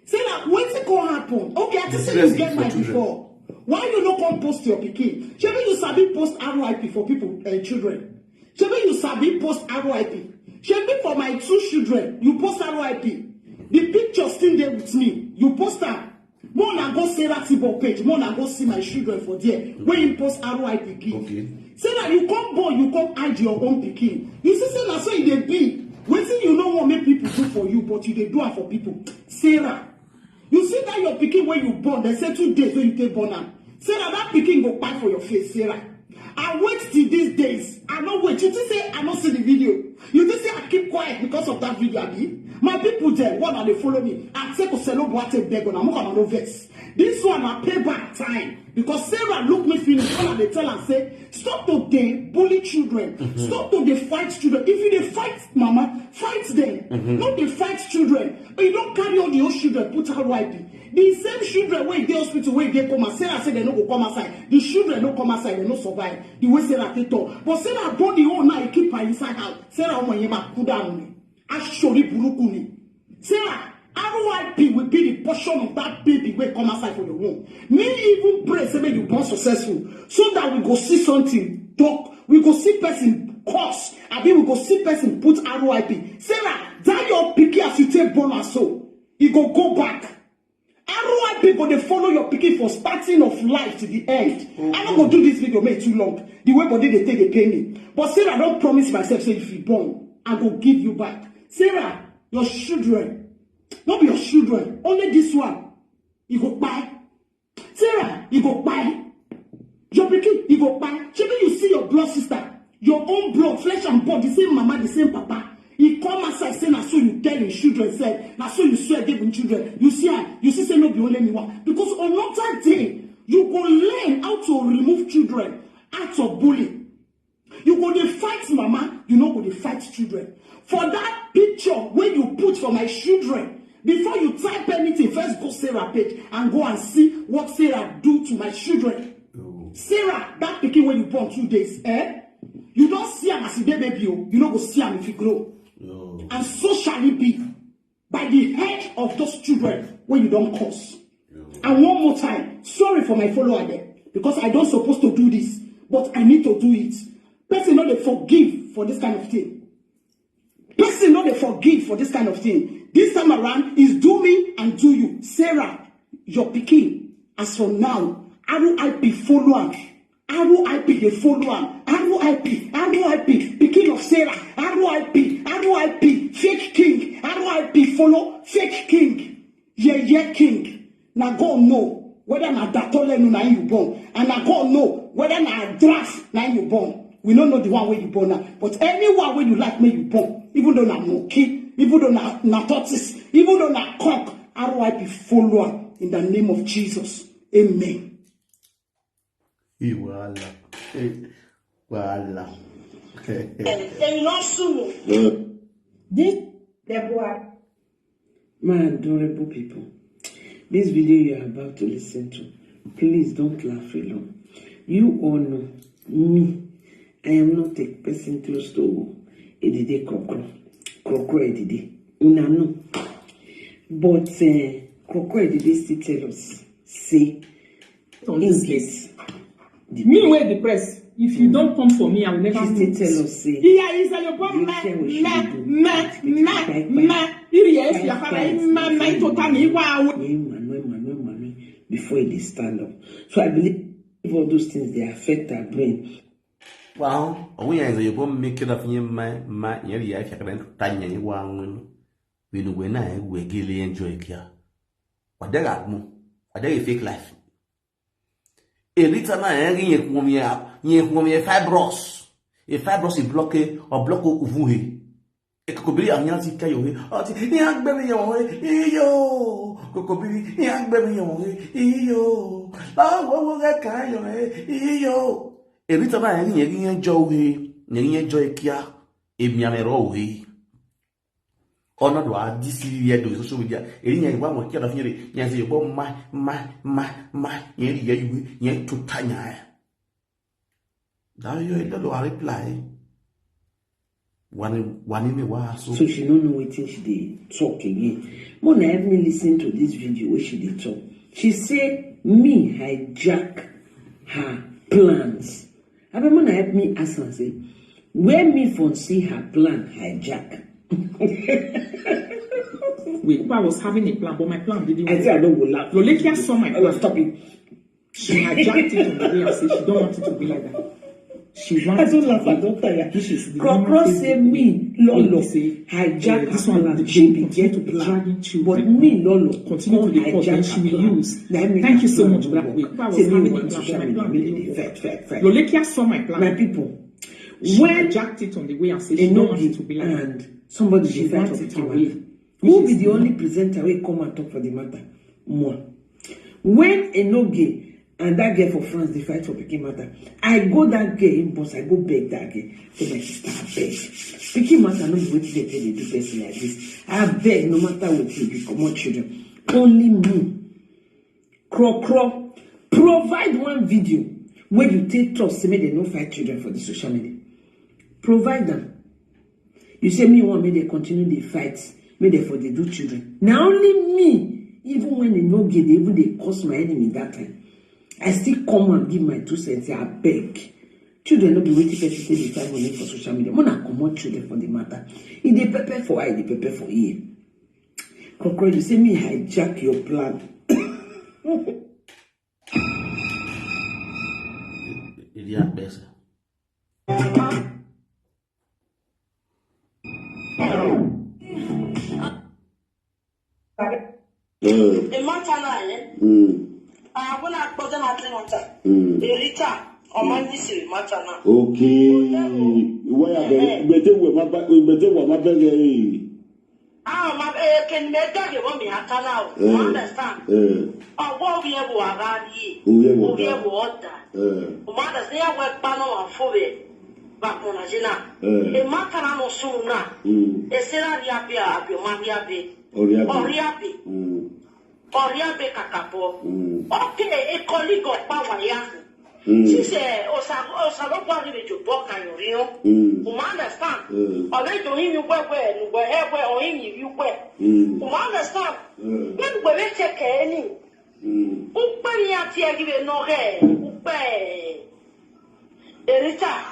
Sarah, wetin come happen? Okay, I think say you get mind before. Why you no come post your pikin? Shebi you sabi post R I P for people, uh, children. Shebi you sabi post R I P? Shebi for my two children, you post R I P. The picture still there with me. You post am. Mo na go Sarah Tibo page. Mo na go see my children for there. When you post R I P give. Okay. Sarah, you come born, you come hide your own pikin. You see, say na so e dey be. Wetin you no want make people do for you, but you dey do am for people. Sarah, you see that your pikin when you born, they say two days when you take born am. Sarah, that pikin go kpai for your face, Sarah. I wait till these days. I no wait. You think say I no see the video? You think say I keep quiet because of that video, Abi? My people there, one are they follow me. I say Koselo Boate beg on. I'm gonna no vex. This one I pay back time because Sarah look me finish. One are they tell and say stop to dey bully children, stop to dey fight children. If you dey fight mama, fight them. No dey fight children. You don't carry all the old children put R I P. The same children wey dey hospital wey dey coma, Sarah say they no go come outside. The children no come outside, they no survive. The way Sarah take talk, but Sarah born the own now, he keep her inside house. Sarah ọmọ yẹn máa kú dànù ni. Aṣori burúkú ni. Sarah, R I P will be the portion of that baby wey come outside for your womb. Me even pray say make you born successful so that we go see something talk. We go see person curse. Abi we go see person put R I P. Sarah, that your pikin as you take born am so, e go go back. R I P go dey follow your pikin for starting of life to the end. I no go do this video make e too long. The way body dey take dey pain me. But Sarah don promise myself say if you born, I go give you back. Sarah, your children, no be your children, only this one, e go kpai. Sarah, e go kpai. Your pikin, e go kpai. Shebi you see your blood sister, your own blood, flesh and blood, the same mama, the same papa. He come outside say na so you tell him children sef, na so you swear give him children. You see am, you see say no be only me one. Because another day, you go learn how to remove children out of bully. You go dey fight mama, you no go dey fight children. For that picture wey you put for my children, before you type anything, first go Sarah page and go and see what Sarah do to my children. Sarah, that pikin wey you born two days, eh? You don see am as e dey baby o, you no go see am if you grow. And so shall it be by the head of those children wey you don curse. And one more time, sorry for my follower dem, because I don suppose to do this, but I need to do it. Person no dey forgive for this kind of thing. Person no dey forgive for this kind of thing. This time around is do me and do you. Sarah, your pikin, as for now, R I P follow am. R I P dey follow am. R I P R I P, R I P, pikin of Sarah, R I P, R I P, fake king, R I P, follow fake king, yeye king. Na God know whether na Datolenu na you born, and na God know whether na Adras na you born. We no know the one wey you born now, but anyone wey you like make you born, even though na monkey, even though na, na tortoise, even though na cock, R I P follow am in the name of Jesus. Amen. Hey, wahala. Hey, wahala. Èmi ló sùn. This Deborah. My adorable people, this video you are about to listen to, please don't laugh along. You all know me. I am not a person close to Edide Krokro. Krokro Edide. Una know. But uh, Krokro Edide still tell us, say, on this case. Me wey dey press, if you don come for me, I will never She move. Still tell us say Iya is your boy you me tell what she me dey do. me me me iri esi afara me me me tota me wa awo. Emmanuel, Emmanuel, Emmanuel, before he dey stand up. So I believe all those things dey affect her brain. Wow, onwe ya nze yobo mmekira finye mma mma nyeri ya fia kana tuta nyanyi wa ngwenu. Winu wena e wegele enjoy kia. Wadega mu, wadega fake life. Elita na ya ngi nyekwom ya nyekwom ya fibros. E fibros e block e o block o uvuhe. E kokobiri anya ti kayo he. O ti ni agbe mi yo he. Iyo. Kokobiri ni agbe mi yo he. Iyo. Ba wo wo ga kayo he. Iyo. Elita na ya ngi nyekwom ya jo he. Nyekwom ya jo e kia. Emi amero he. Ọnọdụ a dị siri ya dị social media. Eri ya igba nwa kịa na finyere ya sị igbo mma mma mma mma ya eri ya iwe ya tụta nya ya. Dayo ya idolo a reply. Wani wani me wa so. So she no know wetin she dey talk again. Mona help me listen to this video wey she dey talk. She say me hijack her plans. Abeg, Mona help me ask am say where me for see her plan hijack. Wait, I was having a plan, but my plan didn't work. I say I don't go laugh. Lolekia saw my plan. I was stopping. She hijacked it in the way I say she don't want it to be like that. She wants I don't laugh, I don't tire. This is the Krokro say me, Lolo, hijack her plan. She be get plan. But me, Lolo, continue to the cause, then she will use. Thank you so much, Black Wig. I was having a plan. My plan really worked. Lolekia saw my plan. My people, when hijacked it on the way I said she don't want it to be like that. And somebody she wants it away. Who be the only presenter wey come and talk for the matter? More. When Enoge and that girl for France dey fight for pikin matter, I go that girl inbox, I go beg that girl. Say my sister, I beg. Pikin matter no be wetin dem take dey do person like this. I beg, no matter wetin, you be comot children. Only me. Kro kro. Provide one video wey you take talk say make dem no fight children for the social media. Provide am. You say me want make dem continue dey fight, make dem for dey do children. Na only me, even when e no get, dey even dey curse my enemy that time. I still come and give my two cents, say abeg. Children no be wetin person take dey find money for social media. Una comot children for the matter. E dey pepper for eye, e dey pepper for ear. Kokoro, you say me hijack your plan. Idiot person. Mm. Emata na ye. Mm. Ah, when I put them at the matter. Mm. Erita, Omani Siri Mata na. Okay. Why are they? Bete we ma ba, bete we ma bele. Ah, ma eh, can me tell you what me I can now. You understand? Eh. Oh, what we have around here. We have order. Eh. Mother say I work pano and for it. Back on a jina. Eh. A matter no soon now. Mm. A sera ria be a be my ria be. Oria be. Oria be. Mm. Oria be kakapo. Mm. Okay, a colleague of power ya. Mm. She say, Osa, Osa, no body with your book and your real. Mm. You understand? Mm. Or they don't even wear, wear, wear, wear, or in you wear. Mm. You understand? Mm. When we check any. Mm. Ukpe ni ati egi be no he. Ukpe. Erita.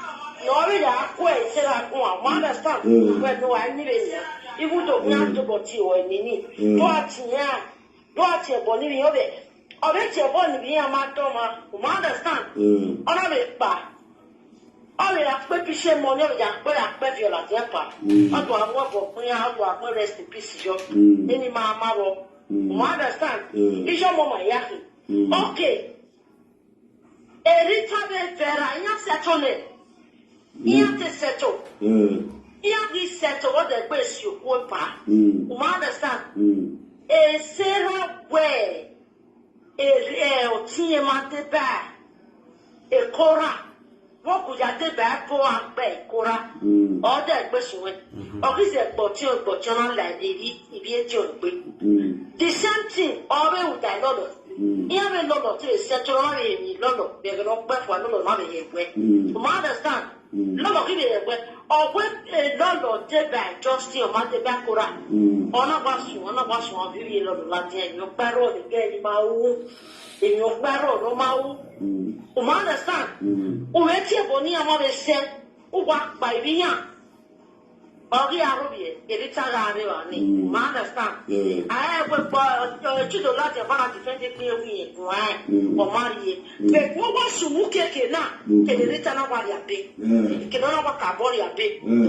No re ya ko e se la ko. You understand? Mm. We do I need it. Even though we have to go to you or any. Mm. Do ati ya. Do ati e boni ni obe. Obe ti e boni bi ya ma to ma. You understand? Mm. Ona be pa. Ọ ya kpe pise mọ ni, ọ ya kpe, ya kpe viola tiẹ pa. Ọ tọ amọ vọ kpe ya, ọ tọ amọ rest in peace yọ. Eni ma ma vọ. You understand? Ijo mọ ma ya ki. Okay. Erita be Vera, iya settle ne. Iya te settle. Iya ki settle, what the place you go pa. You understand? E Sarah where? E, e, o tiye ma te ba. E Kora. Wọ́n kò yá dé bá kó à ń pẹ́ kóra. Ọ̀dà ẹgbẹ́ sùn ẹ̀. Ọ̀gbìn ẹ̀gbọ́n tí o gbọ́ tí wọ́n là ibi ibi etí ò ń gbé. The same thing, ọ̀rẹ́ ìwùdà lọ́lọ́. Ìyá mi lọ́lọ́ tí èsì ẹ̀tọ́ ọ̀rẹ́ èmi lọ́lọ́. Bẹ̀rẹ̀ lọ pẹ́ fún wa lọ́lọ́ má bẹ̀rẹ̀ ẹ̀gbẹ́. Mo understand. Lọ́lọ́ kí ni ẹ̀gbẹ́? Ọ̀gbẹ́ lọ́lọ́ dé bá Justin ọ̀ma dé bá kóra. Ọ̀nà wá sùn, ọ̀nà wá sùn, ọ̀bí rí lọ́lọ́ láti ẹ̀yìn ọ̀pẹ́rọ̀ nìkẹ́ ẹ̀yìn máa wú. Èèyàn gbárò ló máa wú. O máa understand? Òwe tí èbó ní ọmọ rẹ̀ ṣe, ó wá pa ìbí yàn. Ọ̀rí arúgbìyẹ, èrí tára rẹ̀ wà ní. O máa understand? Ààrẹ gbogbo ọjọ́ ìjúdò láti ọ̀bára ti fẹ́ dé pé ewu yẹn kùn ẹ̀, ọmọ rí yẹ. Bẹ̀kú wọ́n wá sùnmù kéèké náà, èrí tára wà rí àbí. Kìnìún náà wà kà bọ́ rí àbí.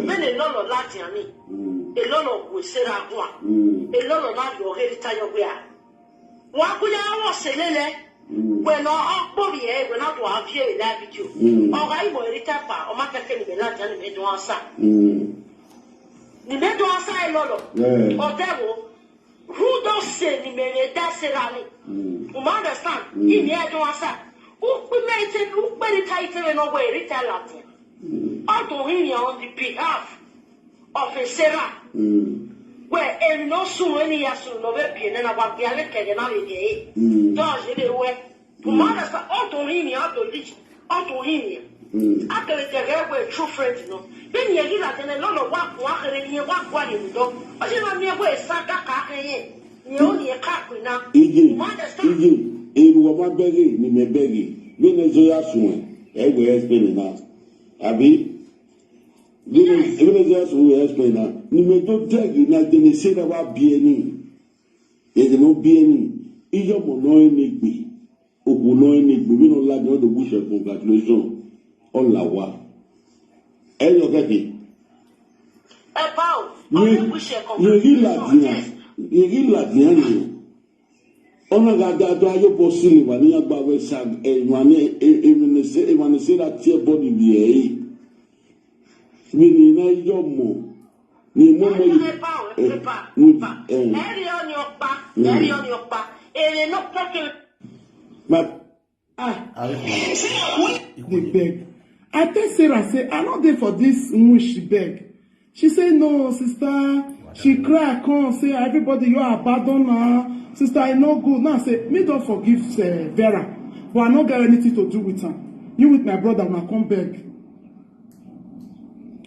Bẹ́ẹ̀ ni lọ́lọ́ láti àmì. Èlọ́lọ́ kò ṣe ra gùn à. Èlọ́lọ́ náà yọ ọ̀rẹ́ rí táyọ̀ wíyà. Wa kuya wo selele. Bueno, okpori e, bueno, to avie la video. Oga imo erita pa, o ma keke ni me la jani me do ansa. Ni me do ansa e lolo. Otewo, who don say ni me me da se ra ni? You ma understand? Ni me do ansa. U pe me ite, u pe ni ka ite me no we erita la ti. Ọdún yìnyín on the behalf of a Sarah. Where èmi náà sùn ẹni ya sùn lọ bẹ́ẹ̀ bí ẹni náà wà bí alẹ́ kẹ̀kẹ́ náà lè dé. Dọ́ọ̀sì lè wẹ́. Bùmọ́dà sá ọdún yìnyín ọdún lì ọdún yìnyín. Akẹ̀lẹ̀ tẹ̀gẹ́ wẹ̀ true friend nù. Bí ni èyí làtẹ̀ ní lọ́nà wà kún akẹ̀lẹ̀ ni wà kún àyè nìdọ́. Ọjọ́ náà ni ẹgbẹ́ ìsá káàkà akẹ̀yẹ. Ni ó ní ẹ̀ka àpè náà. Ije, Bùmọ́dà sá. Ije, èrò ọmọ bẹ́gẹ̀ ni mẹ bẹ́gẹ̀. Bí ni ẹjọ́ yà sùn ẹ̀, ẹ wẹ̀ ẹ́ pé nìyà. Àbí? Bí ni ẹjọ́ yà sùn ẹ̀, ẹ pé nìyà. Ni mẹ tó dẹ́gì náà jẹ́ ni ṣé náà wá bí ẹni. Èdè náà bí ẹni. Iyọ̀ mọ̀ náà ẹni gbè. Òkú náà ẹni gbè. Bí náà lájọ́ ọdún wíṣẹ̀ congratulation. Ọ̀là wa. Ẹ yọ kẹ́kẹ́. Ẹ bá o. Ọdún wíṣẹ̀ congratulation. Yẹ̀rí làdìyàn. Yẹ̀rí làdìyàn nìyẹn. Ọ̀nà gàdàdà ayé bọ́ sí ni wà ní àgbà wẹ̀ ṣá ẹ̀wọ̀n ní ẹ̀wọ̀n ní ṣe ra tiẹ̀ bọ́ níbi ẹ̀ yìí. Mi ní iná yọ̀ mọ̀ ní mọ́ mọ́ yìí. Ẹ bá o, ẹ bá o. Ẹ rí ọ ní ọ̀pá, ẹ rí ọ ní ọ̀pá. Èrè náà pọ́kẹ́. Ah, they beg. I tell Sarah say I no dey for this when she beg. She say no, sister. She cry come say everybody you abandon her. Sister, I no good. Now I say me don't forgive uh, Vera, but I no get anything to do with her. You with my brother una come beg.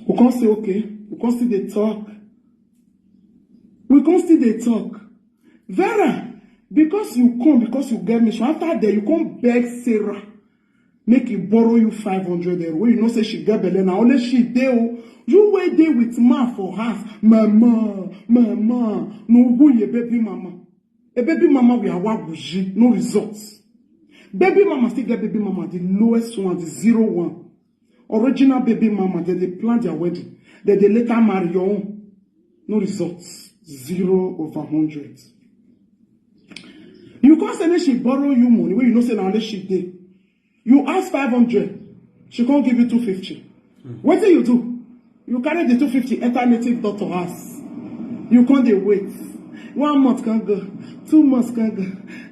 We come say okay. We come still dey talk. We come still dey talk. Vera, because you come because you get mission, after that you come beg Sarah make you borrow you five hundred euro wey you know say she get belle na only she dey o. You wey dey with man for house, mama, mama, no who your baby mama. A baby mama we are waguji, no results. Baby mama still get baby mama, the lowest one, the zero one. Original baby mama, dem dey plan their wedding, dem dey later marry your own. No results. Zero over hundred. You can't say make she borrow you money when you know say na only she dey. You ask five hundred, she can't give you two fifty. Wetin you do? You carry the two fifty enter native doctor house. You can't dey wait. One month can go, two months can go,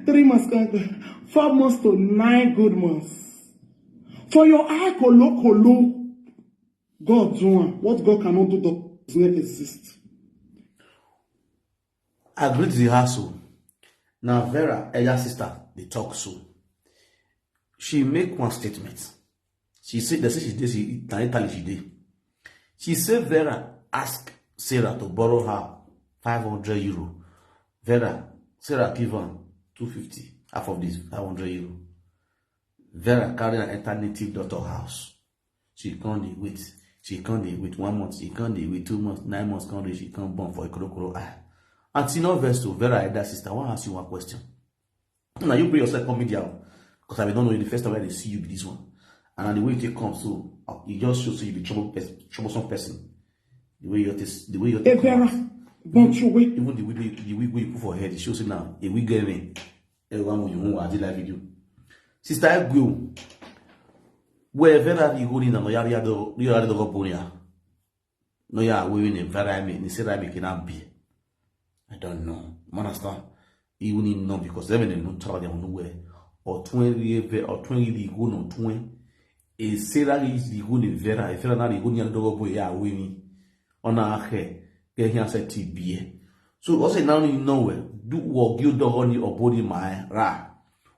three months can go, four months to nine good months. For your eye kolo kolo, God do am. What God cannot do does not exist. I greet the house o. Na Vera elder sister dey talk so. She make one statement. She say, they say she dey, she na Italy she dey. She say Vera ask Sarah to borrow her five hundred euro. Vera, Sarah give am two fifty, half of this five hundred euro. Vera carry am enter native doctor house. She come dey wait. She come dey wait one month. She come dey wait two months. Nine months come reach. She come born for Ikorokoro eye. Aunty, no vex o. Vera elder sister, I wan ask you one question. Now you bring yourself come media because I don't know you the first time I dey see you be this one. And na the way you take come so, uh, e just show say you be trouble pers-, troublesome person. The way you take, the way you take come Evera, out. Bonchuwe. Even the wig, the wig wey you put for head, e show say na a wig get me. Everyone you who watch this live video. Sister Egweo, where Vera the holy na no yari ado, no yari dogo bonia. No ya we ni Vera me, ni Sarah me kina be. I don't know. You understand? Even in no, because even in no trouble they no where. Or twenty, or twenty the go no twenty. E Sarah is the go ni Vera, e Vera na the go ni dogo boy ya we ni. Ona ahe, get here say T B. So also now you know where do work you dogo ni obodi my ra.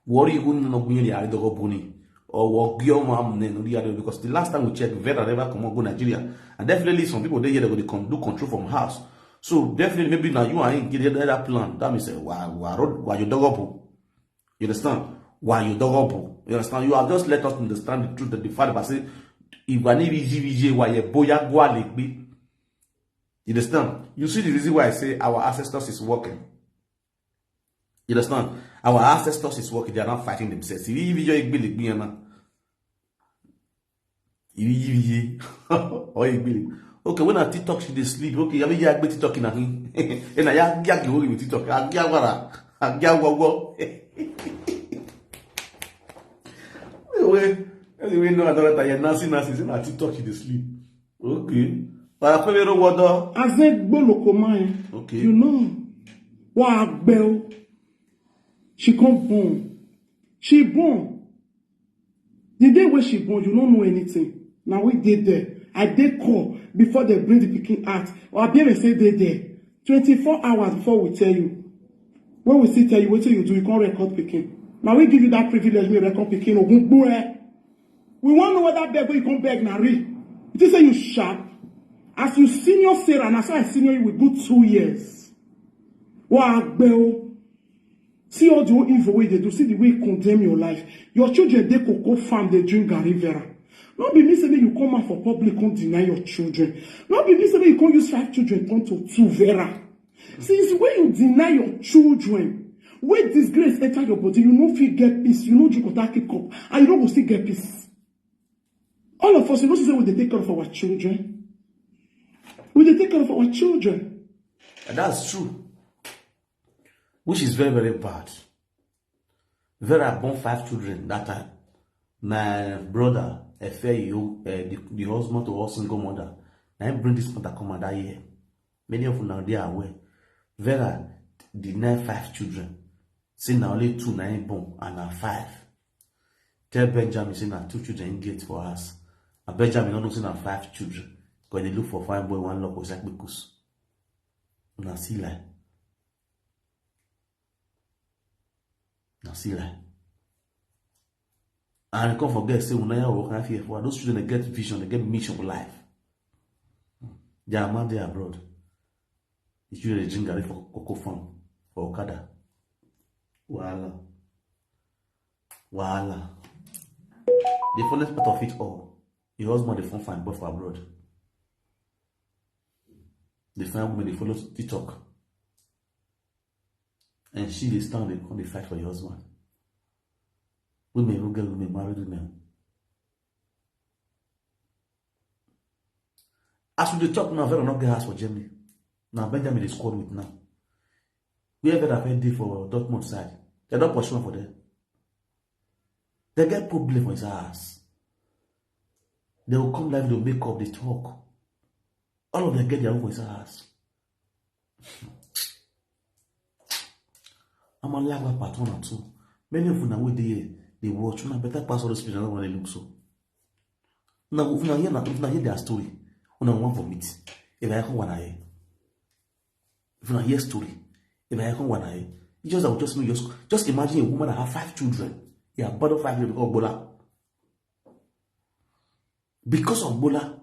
Worry you go no go ni ari dogo boni. Or work you mam ne no the other, because the last time we check, Vera never come go Nigeria. And definitely some people they here they go dey con-, do control from house. So definitely maybe now you are in get that plan. That means say why, why road, why you dogo bo? You understand? Why you dogo bo? You understand? You have just let us understand the truth that the father say, if I need V G V G, why you boya gwa legbe? You understand? You see the reason why I say our ancestors is working. You understand? Our ancestors is working. They are not fighting themselves. If you, if you, if you, if you, or you, okay, when I TikTok, she dey sleep. Okay, I mean, yeah, I TikTok in a him. And I, yeah, yeah, you with TikTok. I, yeah, what, I, yeah, what, what. Anyway, anyway, no, I don't like that. Yeah, Nancy, Nancy, say na TikTok, she dey sleep. Okay. But I feel no water. Azegbolokoma. Okay. You know. Wa gbel. She come born. She born. The day when she born, you don't know anything. Now we did there. I did call before they bring the picking out. Or I didn't say they there. Twenty-four hours before we tell you. When we still tell you what you do, you can't record picking. Now we give you that privilege, me record picking. Ogun gbue. We want to know what that beg when you come beg Nari. It is say you sharp. As you senior Sarah, and as I senior you with good two years. Wa gbel. See all the whole evil way they do. See the way you condemn your life. Your children, they cocoa farm, they drink Gary Vera. Not be me say make you come out for public, come deny your children. Not be me say make you come use five children, come to two Vera. Since when you deny your children, when disgrace enter your body, you no fit get peace. You no drink water, keep cup, and you no go still get peace. All of us, you know, say we dey take care of our children. We dey take care of our children. And that's true. Which is very, very bad. Vera born five children that time. My brother, Efeyo, uh, the, the husband to all single mother, now he bring this matter come out that year. Many of you now they are aware. Vera deny five children. Say na only two na him born and na five. Tell Benjamin say na two children he get for us. And Benjamin no know say na five children. Because they look for fine boy, one lock was like because. Una see lie. Una see lie. And come forget say una ya work and fear for those children, they get vision, they get mission for life. They are mad, they are abroad. The children dey drink garri for cocoa farm for Okada. Wahala. Wahala. The funniest part of it all, the husband dey form fine boy for abroad. The fine women dey follow TikTok. And she dey stand, they come dey fight for the husband. Women who get women, married women. As we dey talk now, Vera no get house for Germany. Now Benjamin dey squad with now. Where Vera fit dey for Dortmund side, they don pursue am for there. They get problem for his house. They will come live, they will make up, they talk. All of them get their own for his house. I'm a live part one and two. Many of una wey dey here, they watch. Una better pass all those people that don't want to look so. Now, if una hear, if una hear their story, una wan vomit. If I come one eye, if una hear story, if I come one eye, you just, I will just, just, just imagine a woman that have five children. Yeah, abandon five children because of Bola. Because of Bola,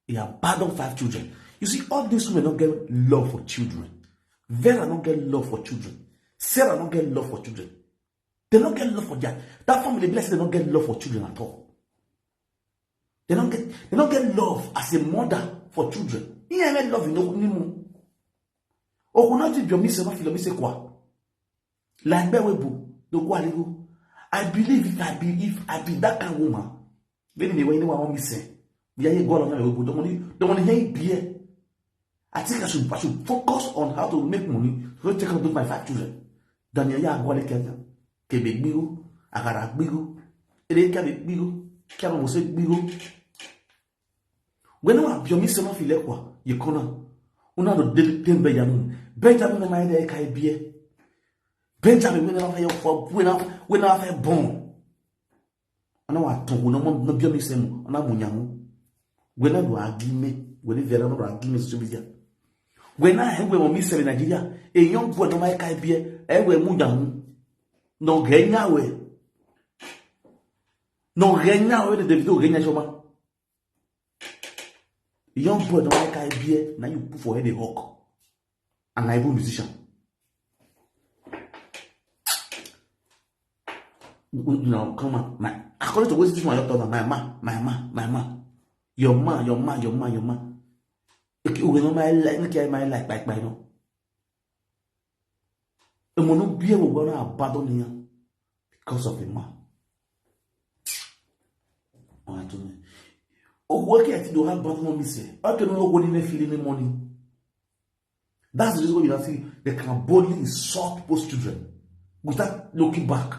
he abandon five children. You see, all these women don't get love for children. Vera don't get love for children. Sarah don't get love for children. They don't get love for their, that family blessing. They don't get love for children at all. They don't get, they don't get love as a mother for children. You have love, you know, anymore. Or not if your miss, not feel miss kwa. Like Bewebo, the Gualigo. I believe if I be, if I be that kind of woman, Many me when they want me say, we are here go along with the money, the money hey beer. I think I should I should focus on how to make money. So take care of my five children. Daniel ya go like Kenya. Kebe gbigo, agara gbigo, ere kebe gbigo, kebe mo se gbigo. When I be mi se ma file kwa, you kona. Una do de de Benjamin. Benjamin na ide kai bie. Benjamin when I for when I when I born. Ana wa to na mo na bi mi se mo, na mo nyamu. When I do agime, when I vera no agime so bi ya. When I have when mi se Nigeria, a young boy no my kai bie, e we mo nyamu. No genya we. No genya we de Davido genya choma. Young boy don like I beer, now you put for head a hawk. And I even musician. Now come on, my according to what this one talk about my ma, my ma, my ma, your ma, your ma, your ma, your ma. Okay, we know my like, okay, my like, like, my no. Emono beer will go now abandon here because of the man. Ọ̀rọ̀ tó ní. Owó kí ẹ ti dò wá gbọ́n fún mi sẹ́. Ọ̀kẹ́ ló lọ́wọ́ ní fílí ní mọ́ni. That's the reason why you see they can boldly insult people's children without looking back.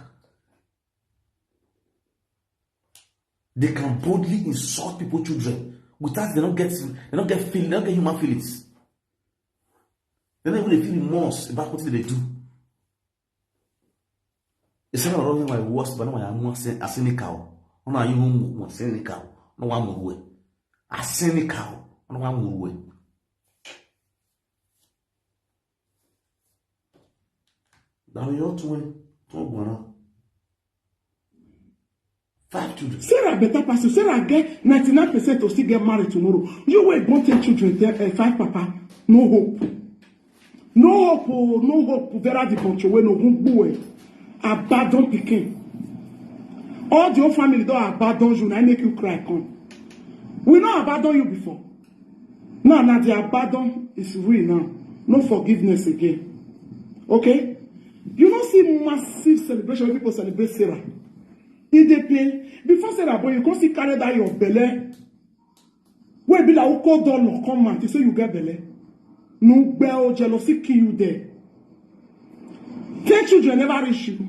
They can boldly insult people's children without they don't get they don't get feeling, they don't get human feelings. They don't even feel remorse about what they do. It's not only my worst, but no, I'm more cynical. No, you more cynical. No, I'm more cynical. No, I'm more. Now you're twin, twin one. Five children. Sarah better pass you. Sarah get ninety-nine percent to still get married tomorrow. You will born ten children, ten, eh, five papa. No hope. No hope, oh, no hope. Vera the bunch away, no boy. Abandon picking. All your family don't abandon you, and make you cry. Come. We not abandon you before. Now, now the abandon is real now. No forgiveness again. Okay? You don't see massive celebration when people celebrate Sarah. If they pay, before Sarah, but you can't see carry that your belly. Where be like, who call don no come out? You say you get belly. No bell jealousy kill you there. Ten children never reach you.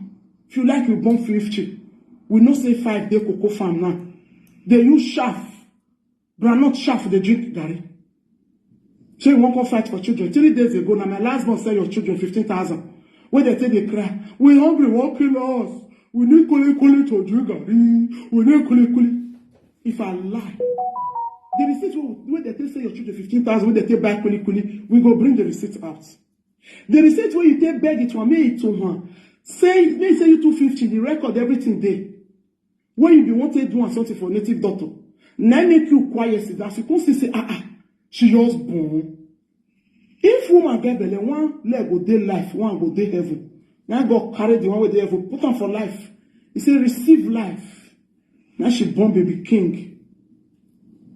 If you like, you born fifty. We no say five day cocoa farm now. They use shaft. Groundnut shaft, they drink garri. So you won't go fight for children. Three days ago, now my last born sell your children fifteen thousand. When they say they cry, we hungry, won't kill us. We need kuli kuli to drink garri. We need kuli kuli. If I lie, the receipt wey wey dey take sell your children fifteen thousand, wey dey take buy kuli kuli, we go bring the receipt out. The receipt wey you take beg it for me, it to one. Say me say you two fifty, the record, everything dey. When you be wan take do am something for native doctor, na im make you quiet sit down. As you come see say ah ah, she just born. If woman get belle, one leg go dey life, one go dey heaven. Na God carry the one wey dey heaven, put am for life. He say, "Receive life." Na she born baby king.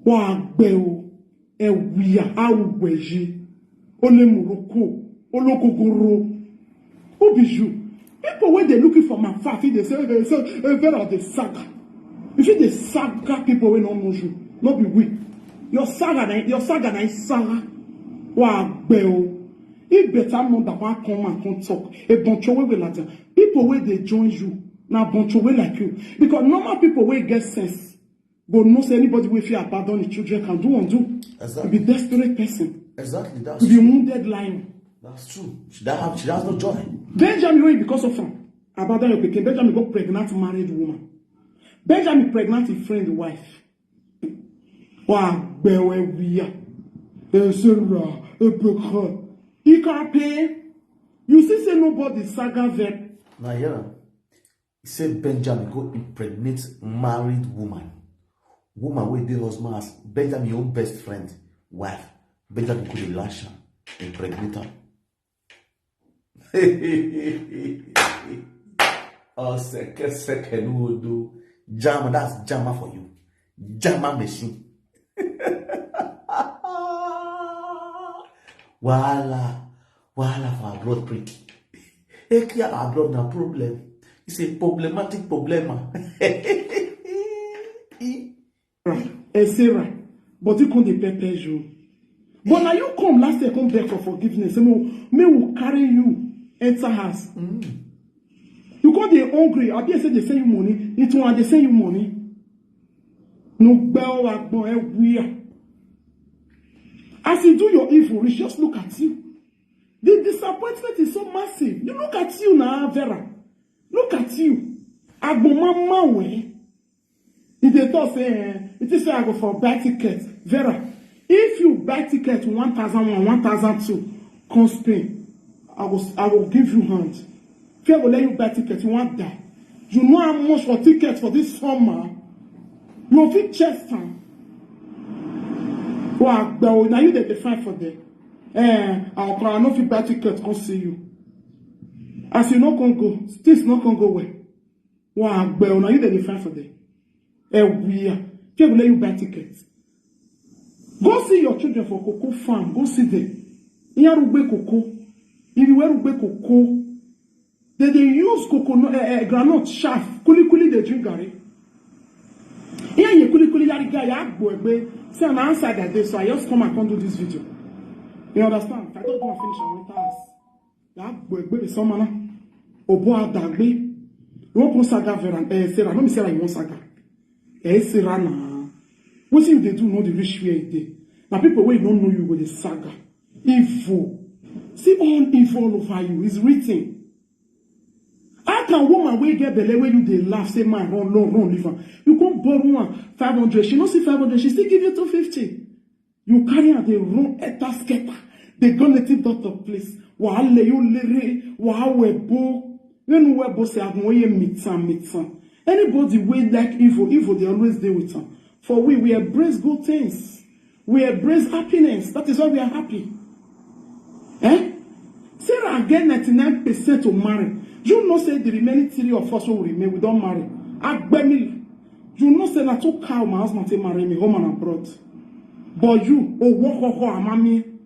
Wa gbe o, e wiya, a ugwe ji. Ole Morocco, ole gogoro. Who be you? People wey dey looking for my fat, if they say, they say, eh, where are the saga? If you dey saga people wey no know you, no be we. Your saga na your saga na saga. Wa gbe o. If better mother wan come and come talk, a bunch of wey like that. People wey dey join you, na bunch of wey like you. Because normal people wey get sense, go know say anybody wey fit abandon the children can do undo. Exactly. You be desperate person. Exactly. That's You be true. Wounded lion. That's true. She that have she has no joy. Benjamin wey because of am abandon your pikin. Benjamin go pregnant married woman. Benjamin pregnant him friend wife. Wa gbewe wiya. Ezra ebekha. He can pay. You see say nobody saga them. Now yeah. He say Benjamin go impregnate married woman. Woman wey dey husband as Benjamin your own best friend wife. Benjamin go dey lash am, impregnate am. Osekeseke nuodo. Jama, that's jama for you. Jama machine. Wahala. Wahala for abroad prick. Eke abroad na problem. It's a problematic problema. Sarah, eh, Sarah, but you come dey pepper you. But now you come last year, come beg for forgiveness. Say, "No, me will carry you enter house." You come dey hungry. I be say they send you money. It one they send you money. No bell agbon everywhere. As you do your evil, reach, just look at you. The disappointment is so massive. You look at you now, Vera. Look at you. Agbon mama way. If they talk say, eh, it is say I go for buy ticket. Vera, if you buy ticket one thousand one, one thousand two, come Spain, I will, I will give you hand. If I go let you buy ticket, you want die. You know how much for ticket for this summer? You fit chest am. Well, now you dey fight for them. Eh, I no fit buy ticket, come see you. As you no come go, things no come go well. Wow, now you dey fight for them. Eh, we are. If I go let you buy ticket, go see your children for cocoa farm. Go see them. Iyarugbe cocoa. If you wear cocoa, they dey use coconut, eh, eh, groundnut chaff. Kuli kuli dey drink garri. Here you kuli kuli yari guy, ya agbo egbe. Say na outside that day, so I just come and come do this video. You understand? If I don't go and finish, I will pass. Ya agbo egbe be some man. Obo adagbe. You won't come saga Vera, eh, Sarah. Let me say like you won't saga. Eh, Sarah na. What you dey do? Know the rich where you dey. Now people wey don't know you go the saga. Evil. See all evil all over you. It's written. How can woman wey get belle wey you dey laugh say man run, run, run, leave am? You come borrow one five hundred, she no see five hundred, she still give you two fifty. You carry am dey run enter scatter, dey go native doctor place. Wa le yo lere, wa webo. You know webo say I go ye mitan mitan. Anybody wey like evil, evil dey always dey with am. For we, we embrace good things. We embrace happiness. That is why we are happy. Eh? Sarah get ninety-nine percent to marry. You know say the remaining three of us who remain, we don't marry. Agbemil. You know say na two cow my husband take marry me, home and abroad. But you, oh, walk, walk, walk, amami.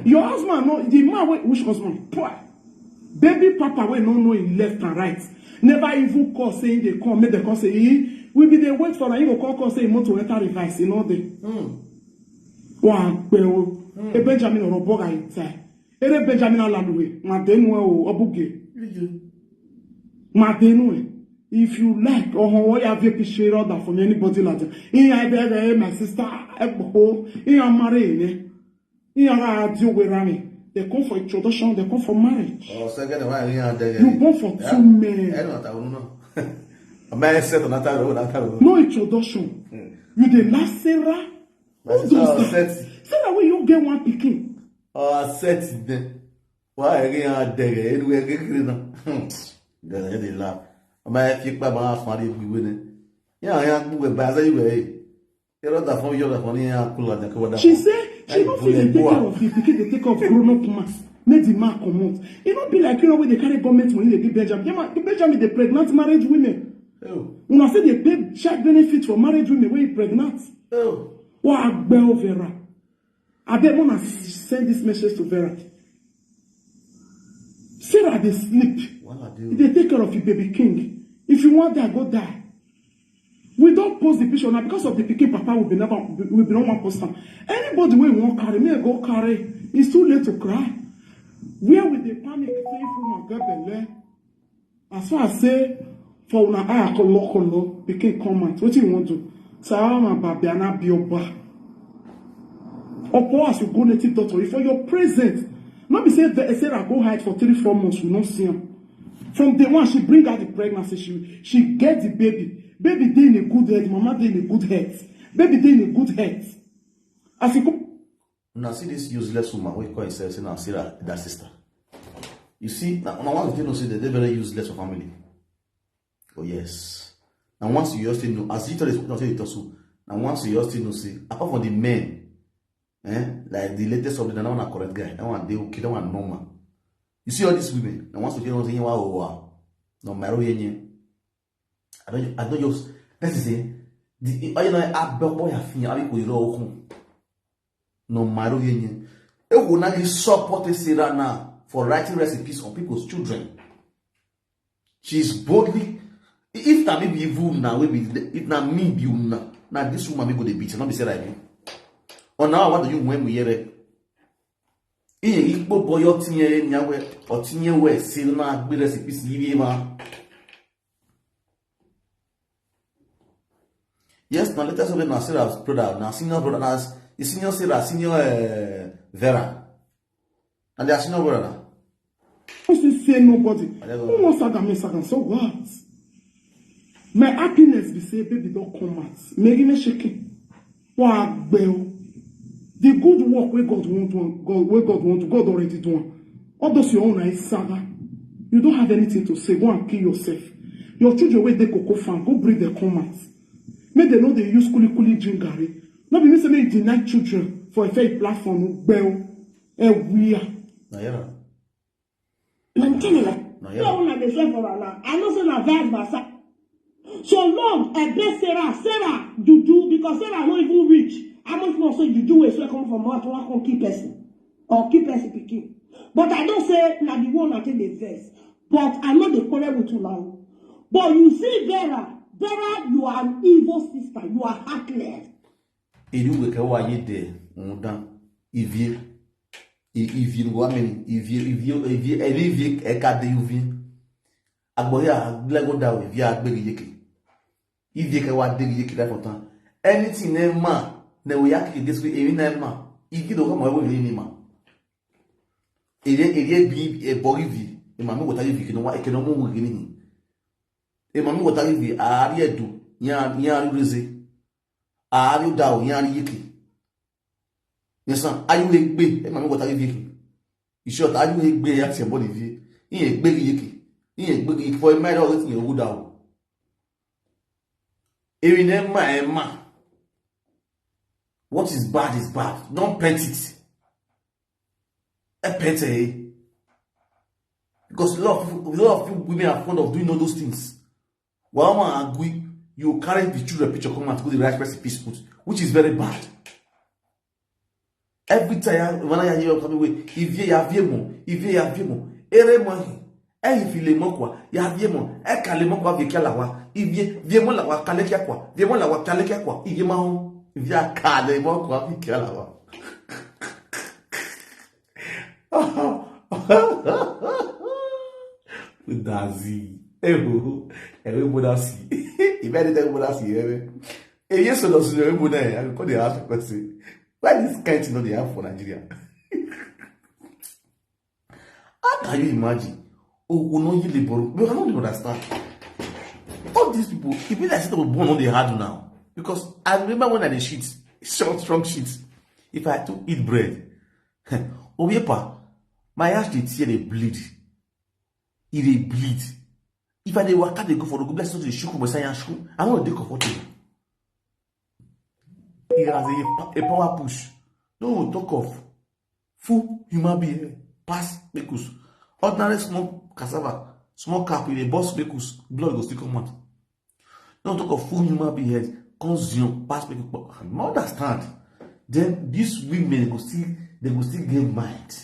Your husband, no, the man, wey, which husband? Poor. Baby papa, wey no know him left and right. Never even call say he dey come, make dem come say, "He, we be dey wait for am." He go call, call say he motor enter reverse, he no dey. Wa pe o. E Benjamin Oroboga itai. Ere Benjamin Alalue, ma denu o, obuge. Ma denu e. If you like, oh, oh, ya V P share order from anybody like that. In ya beg, eh, my sister, eh, oh, in ya marry, eh. In ya ra deal with Rami. They come for introduction, they come for marriage. Oh, second one, yeah, they, You born for two men. I don't know. A man set on that road, that road. No introduction. You dey last Sarah? Who does that? Sarah, wey you get one pikin. Oh, set there. Why again are there? Anywhere get clean now. They laugh. A man if you pa ba fa ri bi we ne. Ya, ya, we ba say we. She say she no fit dey take care of the pikin, dey take care of grown up man. Make the man comot. E no be like you know when they carry government money, they give Benjamin. Yeah, man, Benjamin dey pregnant married women. Una say they pay child benefit for married women wey pregnant. Wa gbe o Vera. Abeg, una send this message to Vera. Sarah dey sleep. Wahala dey o. E dey take care of the baby king. If you want die, go die. We don't post the picture now because of the pikin papa. We be never, we be no one post am. Anybody wey wan carry, me go carry. It's too late to cry. Where we dey panic say if woman get belle? As far as say for una eye kolo kolo, pikin come out. Wetin you wan do? Sarah na babi ana bi oba. Opo as you go native doctor, if for your present, no be say the Sarah go hide for three, four months, we no see am. From day one, she bring out the pregnancy, she, she get the baby. Baby dey in a good head, mama dey in a good head. Baby dey in a good head. As you go Now see this useless woman, what you call yourself, say now Sarah, that sister. You see, now, now once you know, say they, they're very useless for family. Oh yes. Now once you just know, as you tell this, now say you talk so. Now once you just know, see, apart from the men, eh, like the latest of the, that one a correct guy, that one they okay, that one normal. You see all these women, now once you know, say, wow, wow, no matter what you, I don't, I don't just, that is it. The, I, you know, I bet boy I feel, I be go you know. No matter what you, it will not be support Sarah now for writing recipes on people's children. She's boldly, if Na me be evil una wey be, if na me be una, na this woman me go dey beat, no be say I be. Or now what do you when we hear it? Iye ikpo boy otinye nyawe, otinye we si na agbe recipe si ibi ma. Yes, na latest update na Sarah's brother, na senior brother, na s- the senior Sarah, senior uh, Vera. And their senior brother na. Who still say nobody? I don't know. Who wants saga me saga? So what? My happiness be say baby don come out. Mary me shaking. Wa gbel. The good work wey God want to God wey God want to God already do am. All those your own na saga. You don't have anything to say. Go and kill yourself. Your children wey dey cocoa farm, go bring them come out. Make dem no dey use kuli kuli drink garri. No be me say make you deny children for a fair platform. Gbel. Ewia. Na here na. I'm telling you, Na no here. Una dey swear for am now. I know say na vice versa. So long, I bet Sarah, Sarah, juju, because Sarah no even reach. How much more say juju wey swear come from mouth wan come kill person or kill person pikin. But I don say na the one I take dey vex. But I no dey quarrel with una o. But you see Vera, Vera, you are an evil sister. You are heartless. Eri uwe ke wa ye de undan. Ivie. I- Ivie wa meni. Ivie, ivie, ivie, eri ivie e ka de uvie. Agbo ya lego da ivie agberi yeke. Ivie ke wa de yeke da for tan. Anything na ma na we yak ke this way eri na ma. Ivie do ko mo we ni ma. Eri eri bi e bo ivie. E ma mi go ta ivie ke no wa e ke no mo we ni. E ma mi go ta ivie a ri edu. Ya ya ri reze. A ri da o ya ri yeke. Yes sir. Ayu egbe e ma mi go ta ivie ke. In short, ayu egbe ya se body vie. Iye egbe yeke. Iye egbe yeke for my dog wetin you go down. Eri na ma e ma. What is bad is bad. Don't paint it. E paint it. Because a lot of people, a lot of people, women are fond of doing all those things. While man agree, you carry the children picture come out to go the right person peace put, which is very bad. Every time when I hear coming away, if ye have ye more, if ye have ye more, ere money, eh if you le mokwa, you have ye more, eh kale mokwa vi kalawa, if ye vie mo lawa kale kyakwa, vie mo lawa kale kyakwa, if ye ma ho, if ye kale mokwa vi kalawa. Dazi. Ewo, ewe bonasi. Ibe ni tell bonasi ewe. E yes so does ewe bonasi. I go dey ask person. Why this kind thing no dey happen for Nigeria? How can you imagine? Ogun no yile boru. We cannot even understand. All these people, if you like say born no dey hard now. Because I remember when I dey shit, strong, strong shit. If I too eat bread, oh yeah, pa, my ass dey tear, dey bleed. E dey bleed. If I dey waka dey go for road, go be like say dey shook my side shook. I no dey comfortable. E has a, a power push. No talk of full human being pass kpekus. Ordinary small cassava, small cap, e dey burst kpekus, blood go still come out. No talk of full human being head, come zion pass kpekus. I no understand. Then these women go still, they go still get mind.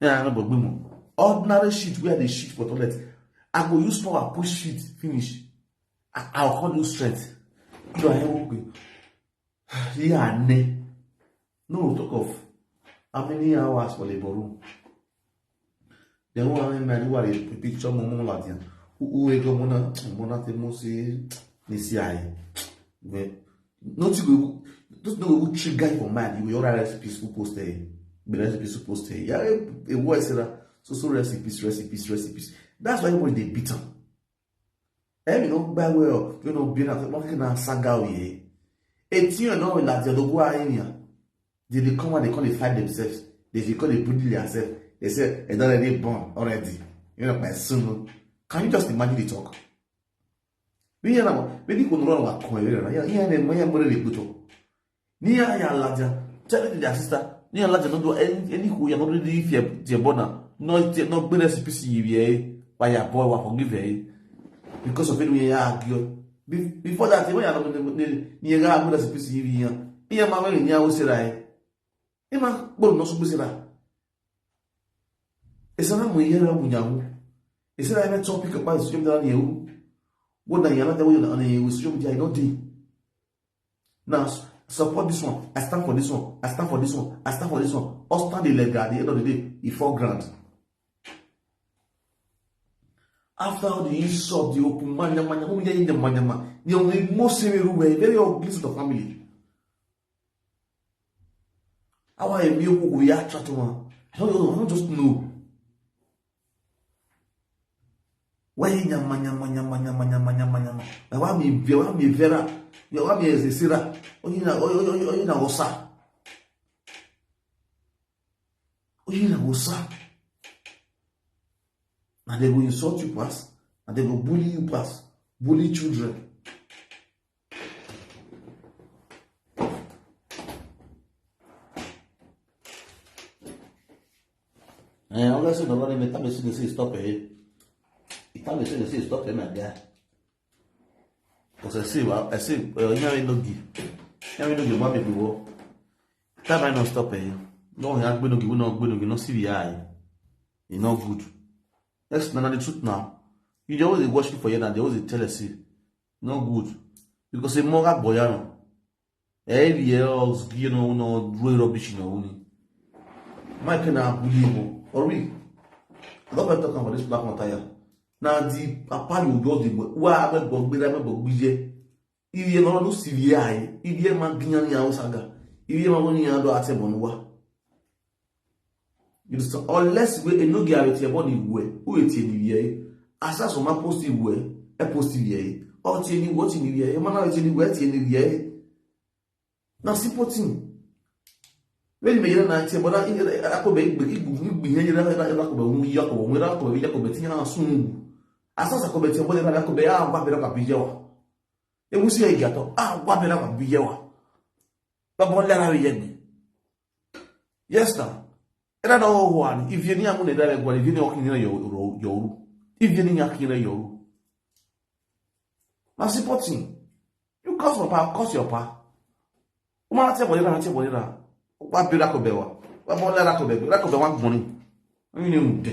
Yeah, I no but gbimo. Ordinary shit where they shit for toilet. I go use power push shit finish. I, I'll call you strength. You are okay. Yeah, ne. No talk of how many hours for labor room. Then one man who are a picture more like him. Who who wake up mona mona te mo si ni si ai. Nothing go just no go trigger you for mind. You will already peaceful post there. Be like peaceful post there. Yeah, a voice that so so recipes, recipes, recipes. That's why everybody they beat up. Every no buy well, you know, be like one kind of saga we. Eighteen and all that they don't go area. They dey come and they come dey fight themselves. They dey come dey bully themselves. They say they don already born already. You know my son. Can you just imagine the talk? Bí yẹn náà bí ní kò ní rọrùn àkọ́ ẹ̀rẹ́ rẹ̀ yẹn ní ẹ̀mọ́ yẹn mọ́rẹ́ lè gbótó. Ní àyà alájà tẹ́lẹ̀ ní àsísá ní alájà ló dún ẹni kò yẹn lórí ní ìfẹ́ tiẹ̀ bọ́nà náà gbé rẹ́sìpì sí yìí ẹ̀ wáyà bọ́ wà forgive ẹ̀ because of ẹni yẹn yà á gbé ọ. Before that ẹ̀ wọ́n yà lọ́mọdé ní yẹn rà gbé rẹ́sìpì sí yìí yẹn ìyẹn máa wẹ̀rẹ̀ ní àwọn síra ẹ̀ ẹ̀ máa gbọ́dọ̀ náà sọ́gbé síra. Esa na mu yera mu nyawu. Esa na ebe topic pa su da ne wu. Go na yala tell you on social media, I no dey. Now, s- support this one. I stand for this one. I stand for this one. I stand for this one. All stand illegal at the end of the day, e four grand. After all the insult, the open manyamanya, who dey in the manyama, the only most serious way, very ugly sort of family. How are you? We are chat one. I don't know. I don't just know. Why nyama nyama nyama nyama nyama nyama nyama? Na why me be why me vera? Ya why me ezesira? Oyi na oyi oyi oyi na osa. Oyi na osa. And they go insult you pass. And they go bully you pass. Bully children. Eh, honestly, no, no, no, tell me say stop it. Tell me say stop it, my guy. Because I see, I see, uh, you know, no give. You know, no give, my people. Time I no stop it. No, I no give, no, no, no, see the eye. E no good. That's not the truth now. You dey always dey watch me for here now. Dey always dey tell us say no good because a moral boy, you know. Every else, you know, no do rubbish, you know. Mike na bully mo. Or we. I don't talk about this black matter here. Now the papa you just the wa me gbogbo me gbogbo je. Iye no no sivia. Iye ma ginya ni awusaga. Iye ma woni ya do ate bonuwa. You understand? Unless we no get it, but the way who it in the year. As as my post the way, I post the year. Or tini what in the year. Man, I tini what in the year. Now simple thing. When me yere na tie but I ko be be be be yere na na ko be mu ya ko mu ra ko be ya ko be tin na sun. As as ko be tie but na ko be a ba be ra ka bi je wa. E mu si ya ga to. A ba be ra ka bi je wa. Ba bo le ra ye ni. Yes, now. Era no one. If you need a money that one, if you need your your if you need your your. Now supporting. You cause my pa, cause your pa. Uma te bolera, te bolera. Wa bi ra ko be wa. Wa bo le ra ko be, ra ko be wa gbon ni. You know.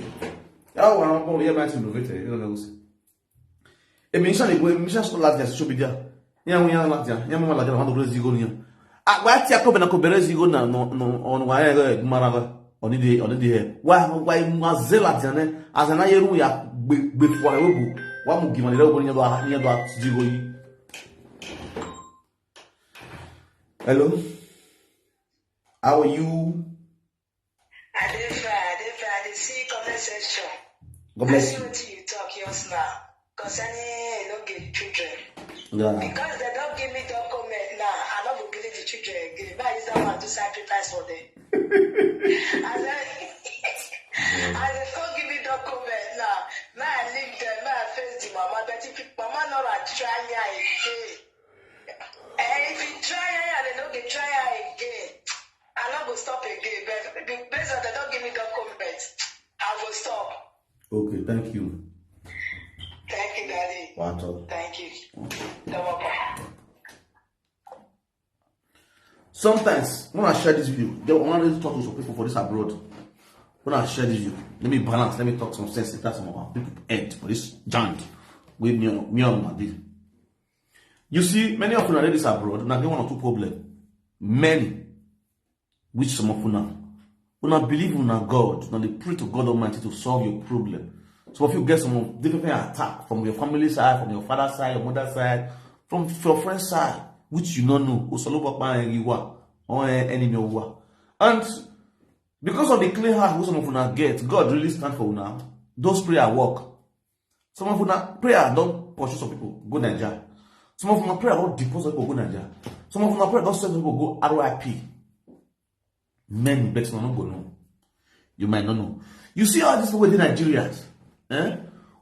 Ya wa ko ye ma ti innovator, you know. Emi nsa le gwe, emi nsa so la dia social media. Ya wu ya la dia, ya ma la dia ma do zigo ni. A wa ti a ko be na ko be zigo na no no on wa ya mara ga. Oni de oni de he. Wa wa ma ze la dia ne. Azana yeru ya gbe gbe fo wa we bu. Wa mu gi ma le go ni do ni do zigo yi. Hello. How are you? I dey fine, I dey fine. I dey see comment section. God bless you. I see wetin you talk just now concerning Enoge children. Yeah. Because they don't give me document now, I no go believe the children again. May I use that one to sacrifice for them. As I, as they don't give me document now, may I leave them, may I face the mama. But if mama no ra try ya again, eh, if you try ya, they no dey try ya again. I no go stop again, but be- based on they don't give me document, I go stop. Okay, thank you. Thank you, Daddy. Wato. Thank you. You're welcome. Sometimes when I share this video, they want to talk to some people for this abroad. When I share this video, let me balance, let me talk some sense. That's some of our people end for this giant with me on me on my deal. You see, many of you are this abroad, now get one or two problem. Many, which some of you now, una believe una God, now they pray to God Almighty to solve your problem. Some of you get some of different attack from your family side, from your father side, your mother side, from your friend side, which you don't know. Osolobo pa en riwa, on en enemy wa. And because of the clean heart which some of una get, God really stand for una. Those prayer work. Some of una prayer don't pursue some people go Nigeria. Some of una prayer don't depose some people go Nigeria. Some of una prayer don't send people go R I P. Men bet no go know. You might not know. You see all these people in Nigeria, eh?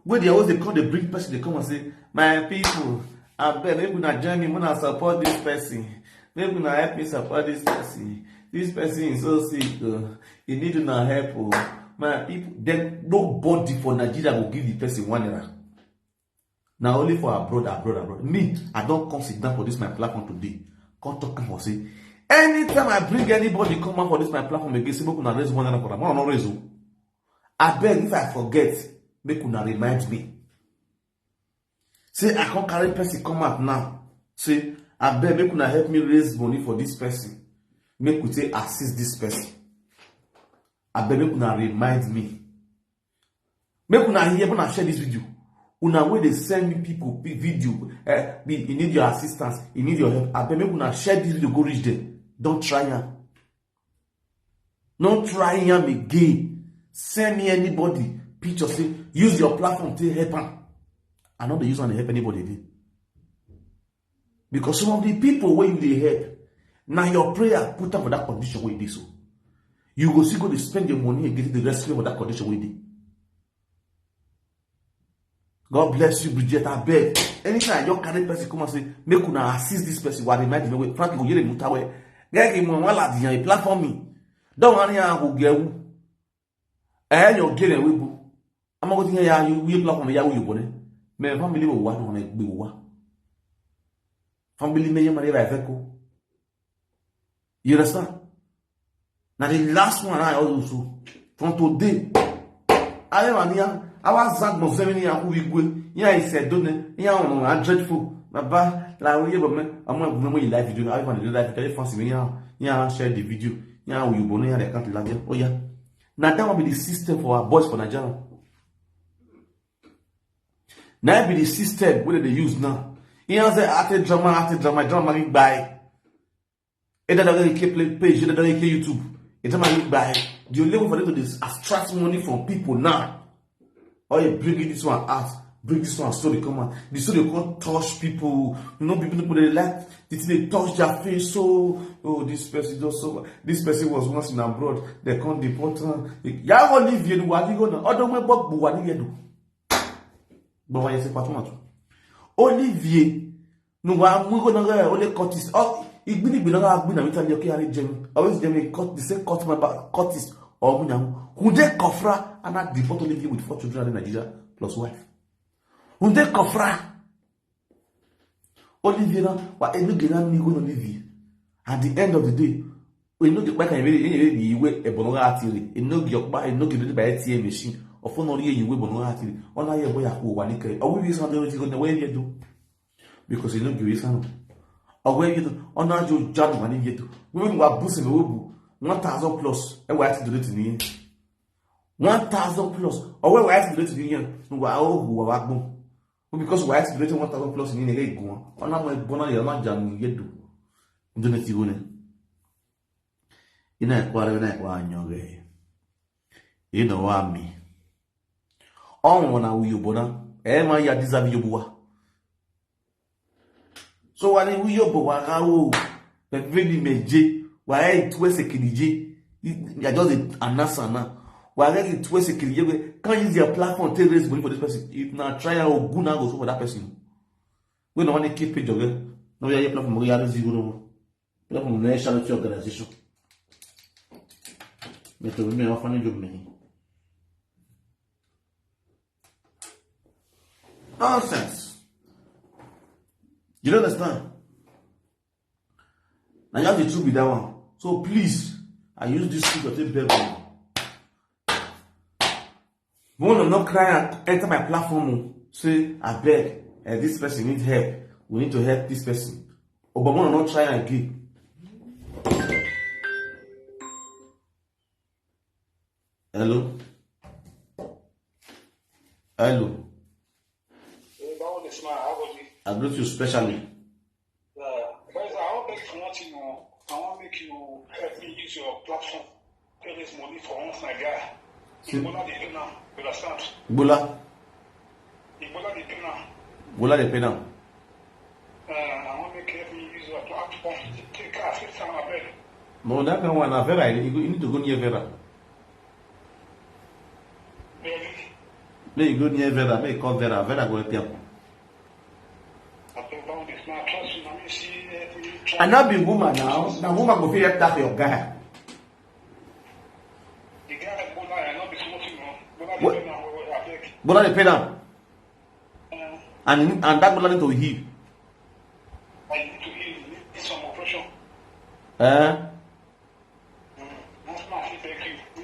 Where they always they come, they bring person, they come and say, "My people, I beg, make una join me, una support this person. Make una help me support this person. This person is so sick, oh. He need una help, oh." My people, then nobody for Nigeria will give the person one naira. Now only for abroad, abroad, abroad. Me, I don't come sit down for this my platform today. Come talk am for say, anytime I bring anybody come out for this my platform again, say make una raise one naira for am. Una no raise o. I beg if I forget, make una remind me. Say I come carry person come out now. Say, "Abeg, make una help me raise money for this person. Make we take assist this person." Abeg, make una remind me. Make una hear, make una share this video. Una wey dey send me people pi-, video, eh, be, e need your assistance, e need your help. Abeg, make una share this video go reach them. Don't try am. No try am again. Send me anybody picture, say, "Use your platform to help am." I no dey use am dey help anybody again. Because some of the people wey you dey help, na your prayer put am for that condition wey e dey so. You go still go dey spend your money again to dey rescue for that condition wey e dey. God bless you, Bridget. Abeg, anytime I just carry person come and say, "Make una assist this person," wa remind me, wey Frank go yere muta we. Gege mo wa la diyan platform mi. Don wa ni a go gewu. Eh, yo gere we bu. Ama go tin ya yu we platform ya wu yo bone. Me family wo wa no me gbe wa. Family me yema le ba fe ko. You understand? Now the last one I also from today. I am here. I was zag mo seven ya ku igwe. Ya is a done. Ya on a dreadful. Baba, la we bo me. I'm going to live video. I want to live video. Fancy me ya. Ya share the video. Ya you bone ya they can't love you. Oh yeah. Now that will be the system for our boys for Nigeria. Now be the system where they use now. He has a art drama, art drama, drama big buy. Either they get play page, either they get YouTube. It's my big buy. The only way for them to dis-, extract money from people now. Oh, you bring this one out, bring this one story come out. The story come touch people. You know, people, people they like the thing they touch their face. So, oh, this person just so, this person was once in abroad. They can't deport him. Ya go live here. What you gonna? Other way, but what you do? But why you say part one? Olivier, no wa mu go na ga ole Curtis. Oh, igbini igbini na ga gbina mi tali oke ari jemi. Always jemi cut the same cut my back Curtis. Oh, mu na. Hunde Kofra and I deport Olivier with four children in Nigeria plus wife. Hunde Kofra. Olivier na wa enu gina mi go Olivier. At the end of the day, we no get back and really, really, we a bono atiri. E no get back, e no get by A T M machine. Of no really, we bono atiri. On a year boy, who one can. Are we using the original way you do? Because you know, give you some. Or where you do, on our job, job, money you do. We will have boost in the wood. One thousand plus, a white to do it in the one thousand plus, or where white to do it in the year. No, wa o, wa wa gbon. Because white to do it one thousand plus in the year, go on. On our bona, you're not jamming, you do. Do not you wouldn't. Ina kwa, ina kwa, nyoge. You know what I mean? On one, how you bona? Eh, my, ya deserve you, boa. So, when you, you, boa, how, but really, me, J, why, it was a kiddy J. I just an answer now. Why, it was a kiddy J. Can't use your platform to raise money for this person. If not, try out good now go for that person. We don't want to keep it, okay? No, your platform, we are zero. Platform, no, charity organization. Me to me, often you me. Nonsense. You don't understand? Now you have the truth with that one. So please, I use this scripture to beg you. One will not cry and enter my platform. Oh. Say, "I beg, and this person needs help. We need to help this person." Obama will not try again. Hello? Hello? Hey, báwo ni, smart? How are you? I greet you specially. Uh, guys, I want to beg for one thing. Oh. I want to make you help me use your platform to raise money for one of my guy. See? Ebola dey pay now. You understand? Ebola? Ebola dey pay now. Ebola dey pay now. Uh, I want to make help me use your platform to take care of it, my brother. No, that kind one, na Vera, you, you need to go near Vera. Really? Make you go near Vera, make you call Vera, Vera go help you. I don't know this man, trust me, let me see, let me try. And not be woman now, now woman go fit help that your guy. The guy Ebola, I not be smoking, no. Ebola dey pay now, I beg. Ebola dey pay now. Uh, and, and that Ebola need to heal. I need to heal, need some operation. Eh?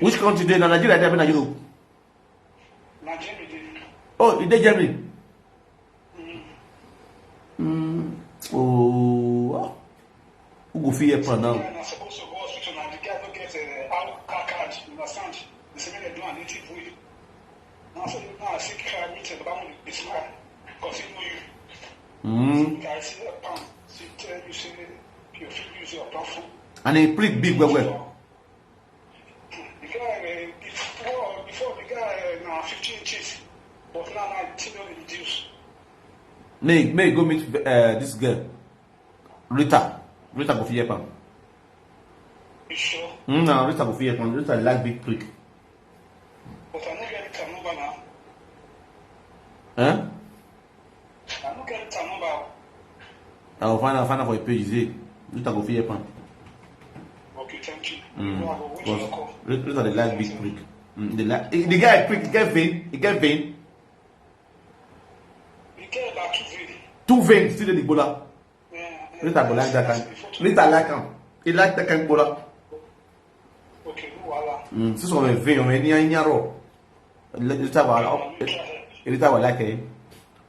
Which country dey na Nigeria dey abi na Europe? Na Germany dey. Oh, e dey Germany. Fear for now. Guy na suppose to go hospital, na the guy no get uh, our car card, you understand? They say make dem do am native way. Now so now I see car meet the bam with the smile because he know you. Mm. Guy see a pam, see tell you say you fit use your platform. And he pretty big well well. The guy uh, before before the guy uh, na fifty inches, but now na ten don reduce. May may go meet uh, this girl. Rita. Rita go fear pam. You sure? Mm, no, Rita go fear pam. Rita like big prick. But I no get the number now. Eh? I no get the number. I will find out find out for your page. Say Rita go fear pam. Okay, thank you. Mm. Well, I go wait for your Because call. Rita dey like big prick. Mm, they like eh, the guy prick. He get vein. He get vein. You get about two vein. Two veins still dey the gbola. Yeah, Rita go like that kind. Rita like am. He like that kind gbola. Okay, no wahala. Mm, since ọmọ ẹ̀fẹ́ ọmọ ẹni ẹni arọ. Rita wa Rita wa like ẹ.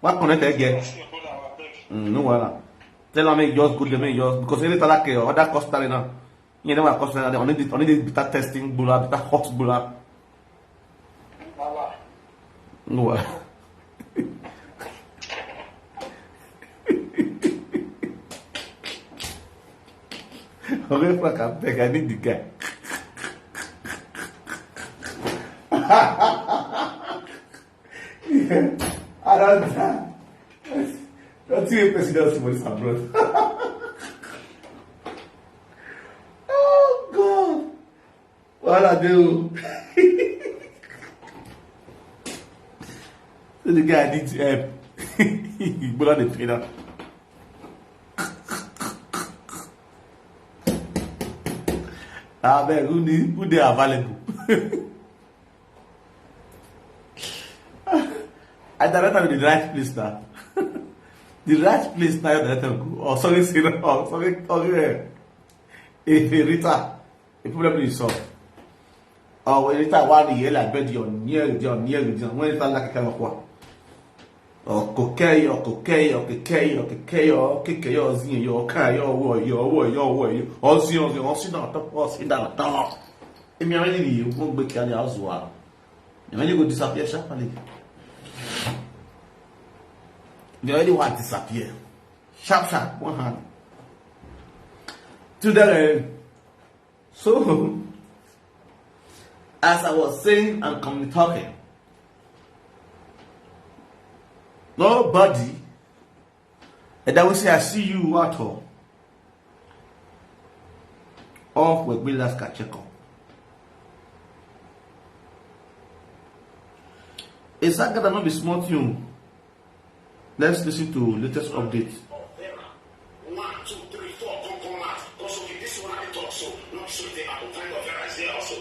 Wa connect ẹ gẹ. That's your brother, I beg. Mm, no wahala. Tell am make you just go there make you just because Rita like ẹ other customary now. You never customary now. Only the only the bitter testing gbola bitter hot gbola. Wahala. No wahala. Okay, fuck, I beg, I need the guy. I don't die. Don't see a person else for this abroad. Oh God. What I do? So the guy needs help. He put on the trainer. I beg, who need who they available? I direct her to the right place now. The right place now, I direct her go. Oh, sorry, say no. Oh, sorry, sorry. If Rita, the problem is solved. Oh, Rita, why the hell I bet your near, your near, your when Rita like a kind of what? Ọkụkeyo, ọkụkeyo, ọkụkeyo, ọkụkeyo, ọkụkeyo, ọzinyo, ọkayo, ọwọyo, ọwọyo, ọwọyo, ọzi, ọzi, ọsi na atọ, ọsi na atọ. Emi anyị na-ewu mgbe ka anyị azụ ahụ. Emi anyị go disappear sharply. They already want disappear. Sharp, sharp, one hand. Today, so, as I was saying and coming talking, nobody, and I will say, I see you at all. Off with me last check up. Is that gonna not be smart you? Let's listen to latest update. One, two, three, four, come, come out. Because okay, this one I talk so. Not so they have time of Vera is there also.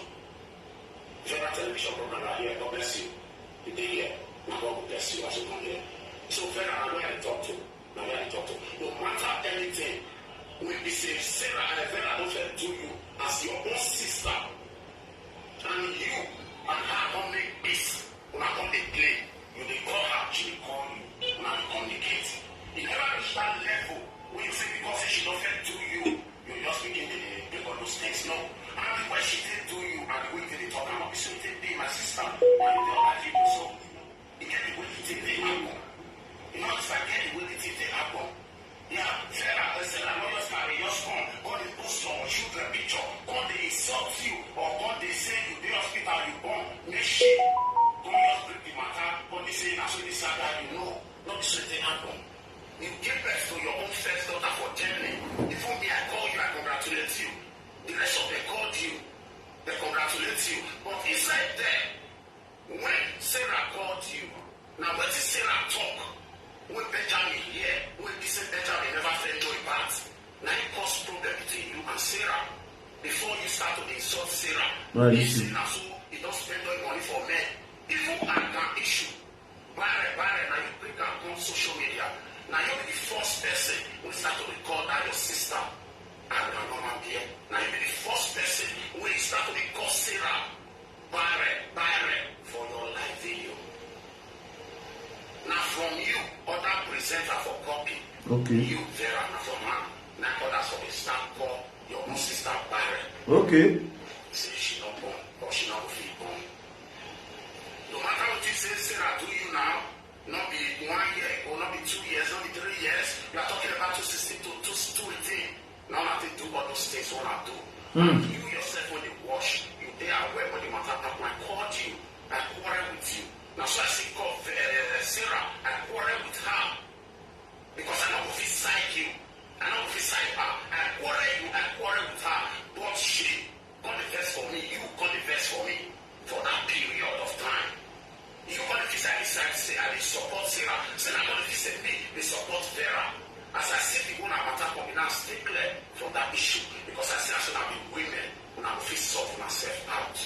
Vera television program are here. God bless you. You dey here. Now God will bless you as you come here. So Vera, now where I talk to? Now where I talk to? No matter anything, we be say Sarah and Vera don't fail to you as your own sister. And you and her come make peace. Una come dey play. You dey call her, she dey call you. Una dey communicate. E never reach that level wey you say because say she don fail do you, you just begin dey dey make all those things. No. And the way she take do you and the way you take dey talk am, be so you take be my sister. And you dey always do so. E get the way you take dey happen. You know, if I get the way the thing dey happen, yeah, Sarah, Sarah no just carry, just come, come dey post your children picture, come dey insult you, or come dey say you dey hospital, you born, make shame. Come just bring the matter, come dey say na so this and that, you know, no be so e take happen. You give birth to your own first daughter for Germany. Even me, I call you, I congratulate you. The rest of them called you, they congratulate you. But inside there, when Sarah called you, na wetin Sarah talk, wey Benjamin hear, wey be say Benjamin never fit do about, na im cause problem between you and Sarah. Before you start to insult Sarah, Right, you listen. Say na so you don spend all money for men. Even Agan issue, bare bare, na you bring am come social media. Na you be the first person wey start to dey call that your sister Agan normal beer. Na you be the first person wey start to dey call Sarah bare bare for your live video. Na from you, other presenter for copy. Okay. You, Vera, na from am. Na others for the staff call Okay. Say she not born, or she not fit born. No matter what you say, Sarah do you now, not be one year ago, not be two years, not be three years. You are talking about two sixteen to two eighteen. Now I think do all those things when I do. Mm. You yourself when you wash, you there aware when the matter happen. I called you, I quarrel with you. Now so I say call uh, Sarah, I quarrel with her. Because I don't feel side you. I don't feel side her. I quarrel you, I quarrel with her. But she got the verse for me, you got the verse for me for that period of time. You got the verse I decide to say I dey support Sarah. Say I got the verse me, they support Vera. As I see the one I matter come now stay clear from that issue because I see as una be women, una go fit solve myself out.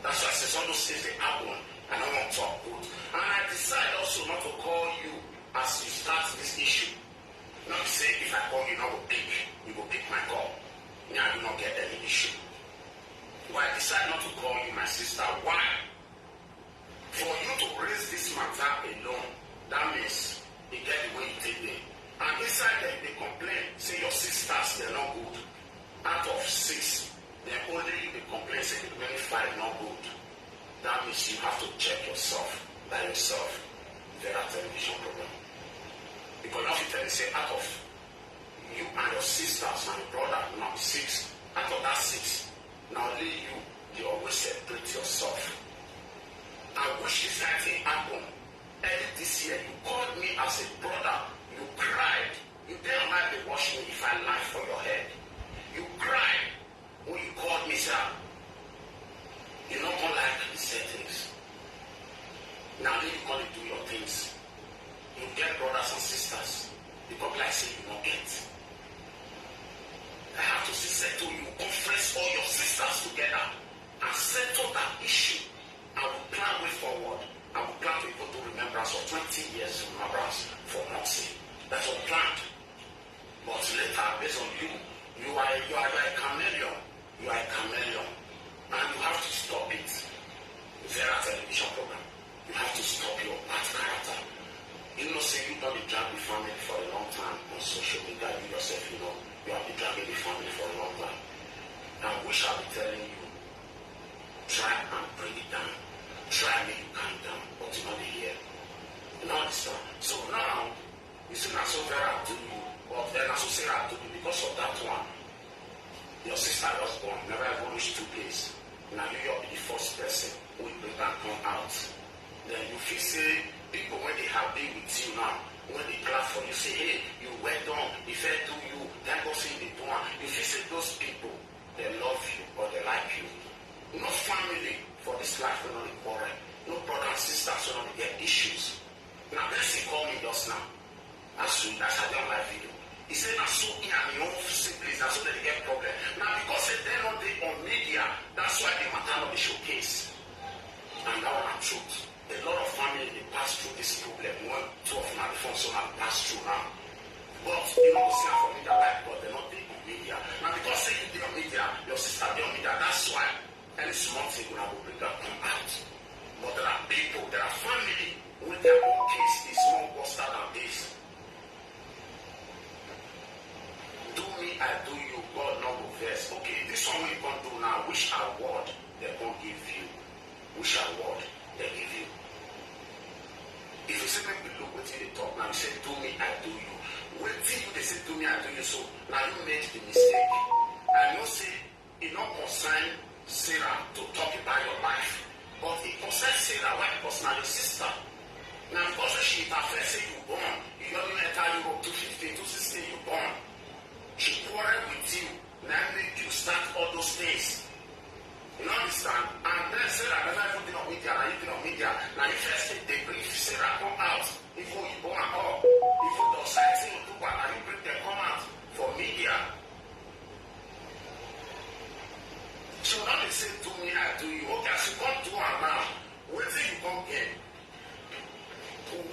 That's why I say all those things they happen. I don't want to talk good. And I decide also not to call you as you start this issue. Not say if I call you, not go pick. You go pick my call. Me, I do not get any issue. But I decide not to call you my sister. Why? For you to raise this matter alone, that means you get the way you take me. And inside them, they complain, say your sisters, they're not good. Out of six, then only you dey complain say the remaining five not good. That means you have to check yourself by yourself. Vera television program. Because now you tell me say out of you and your sisters and your brother, not six. Out of that six, now only you, you always separate yourself. I wish this kind thing happen. Early this year, you called me as a brother. You cried. You dare not dey watch me if I lie for your head. You cried when you called me, sir. You not gonna like the settings. Now then you gonna do your things. You get brothers and sisters. You come like say you not get. I have to see settle you, conference all your sisters together and settle that issue. I will plan way forward. I will plan to even do remembrance of twenty years remembrance for Moxie. That's what planned. But later, based on you, you are you are, you are a chameleon. You are a chameleon. And you have to stop it. Vera television program. You have to stop your bad character. You know, say you don't be drag the family for a long time on social media. You yourself, you know, you have been dragging the family for a long time. I wish I be telling you, try and bring it down. Try make you calm down, but you not dey hear. You not understand. So now, you see now so Vera do you, but then I so Sarah do you because of that one. Your sister was born, never even reach two days. Now you, you be the first person who bring that come out. Then you feel say people when they have been with you now, when they clap for you, say, hey, you well done, if I do you, thank God say they do one. You feel say those people, they love you or they like you. No family for this life will not quarrel. No brother and sister will not get issues. Now person call me just now. As soon as I done my video, he said, now so he and your own siblings, now so they get problem. Now because they don't they on media, that's why the matter not be showcase. And that one na truth. A lot of family they pass through this problem. One, two of my phone so I pass through now. But you know, see for me that life, but they're not big on media. Now because say you dey on media, your sister dey on media, that's why any small thing will have bring that come out. But there are people, there are family with their own case is more worse than this. Do me, I do you, God no go vex. Okay, this one we can do now, which award they can give you? Which award they give you? If you say make we look wetin dey talk now, you say do me, I do you. Wetin you dey say do me, I do you, so now you make the mistake. I know say e no concern Sarah to talk about your life, but e concern Sarah. Why? Because na your sister. Na because when she interfere say you born, you don enter Europe two fifteen, two sixteen, you born. She quarrel with you, na make you start all those things. You no understand? And then Sarah never even dey on media, na you dey on media, na you first dey dey bring Sarah come out. If you born at all, if you don sign say you do one, na you bring them come out for media. So now they say do me, I do you. Okay, as you come do am now, wetin you come gain?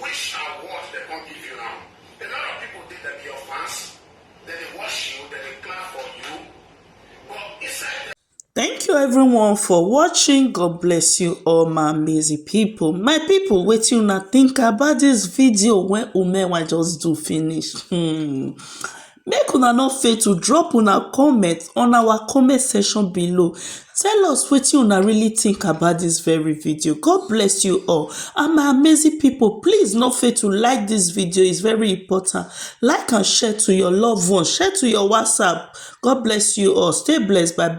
Which award they come give you now? A lot of people dey that be your fans, then they watch you, then they clap for you. But inside Thank you everyone for watching. God bless you all, my amazing people. My people, wetin una think about this video when Umewa just do finish? Hmm. Make una no fail to drop una comment on our comment section below. Tell us wetin una really think about this very video. God bless you all. And my amazing people, please no fail to like this video. It's very important. Like and share to your loved ones. Share to your WhatsApp. God bless you all. Stay blessed. Bye bye.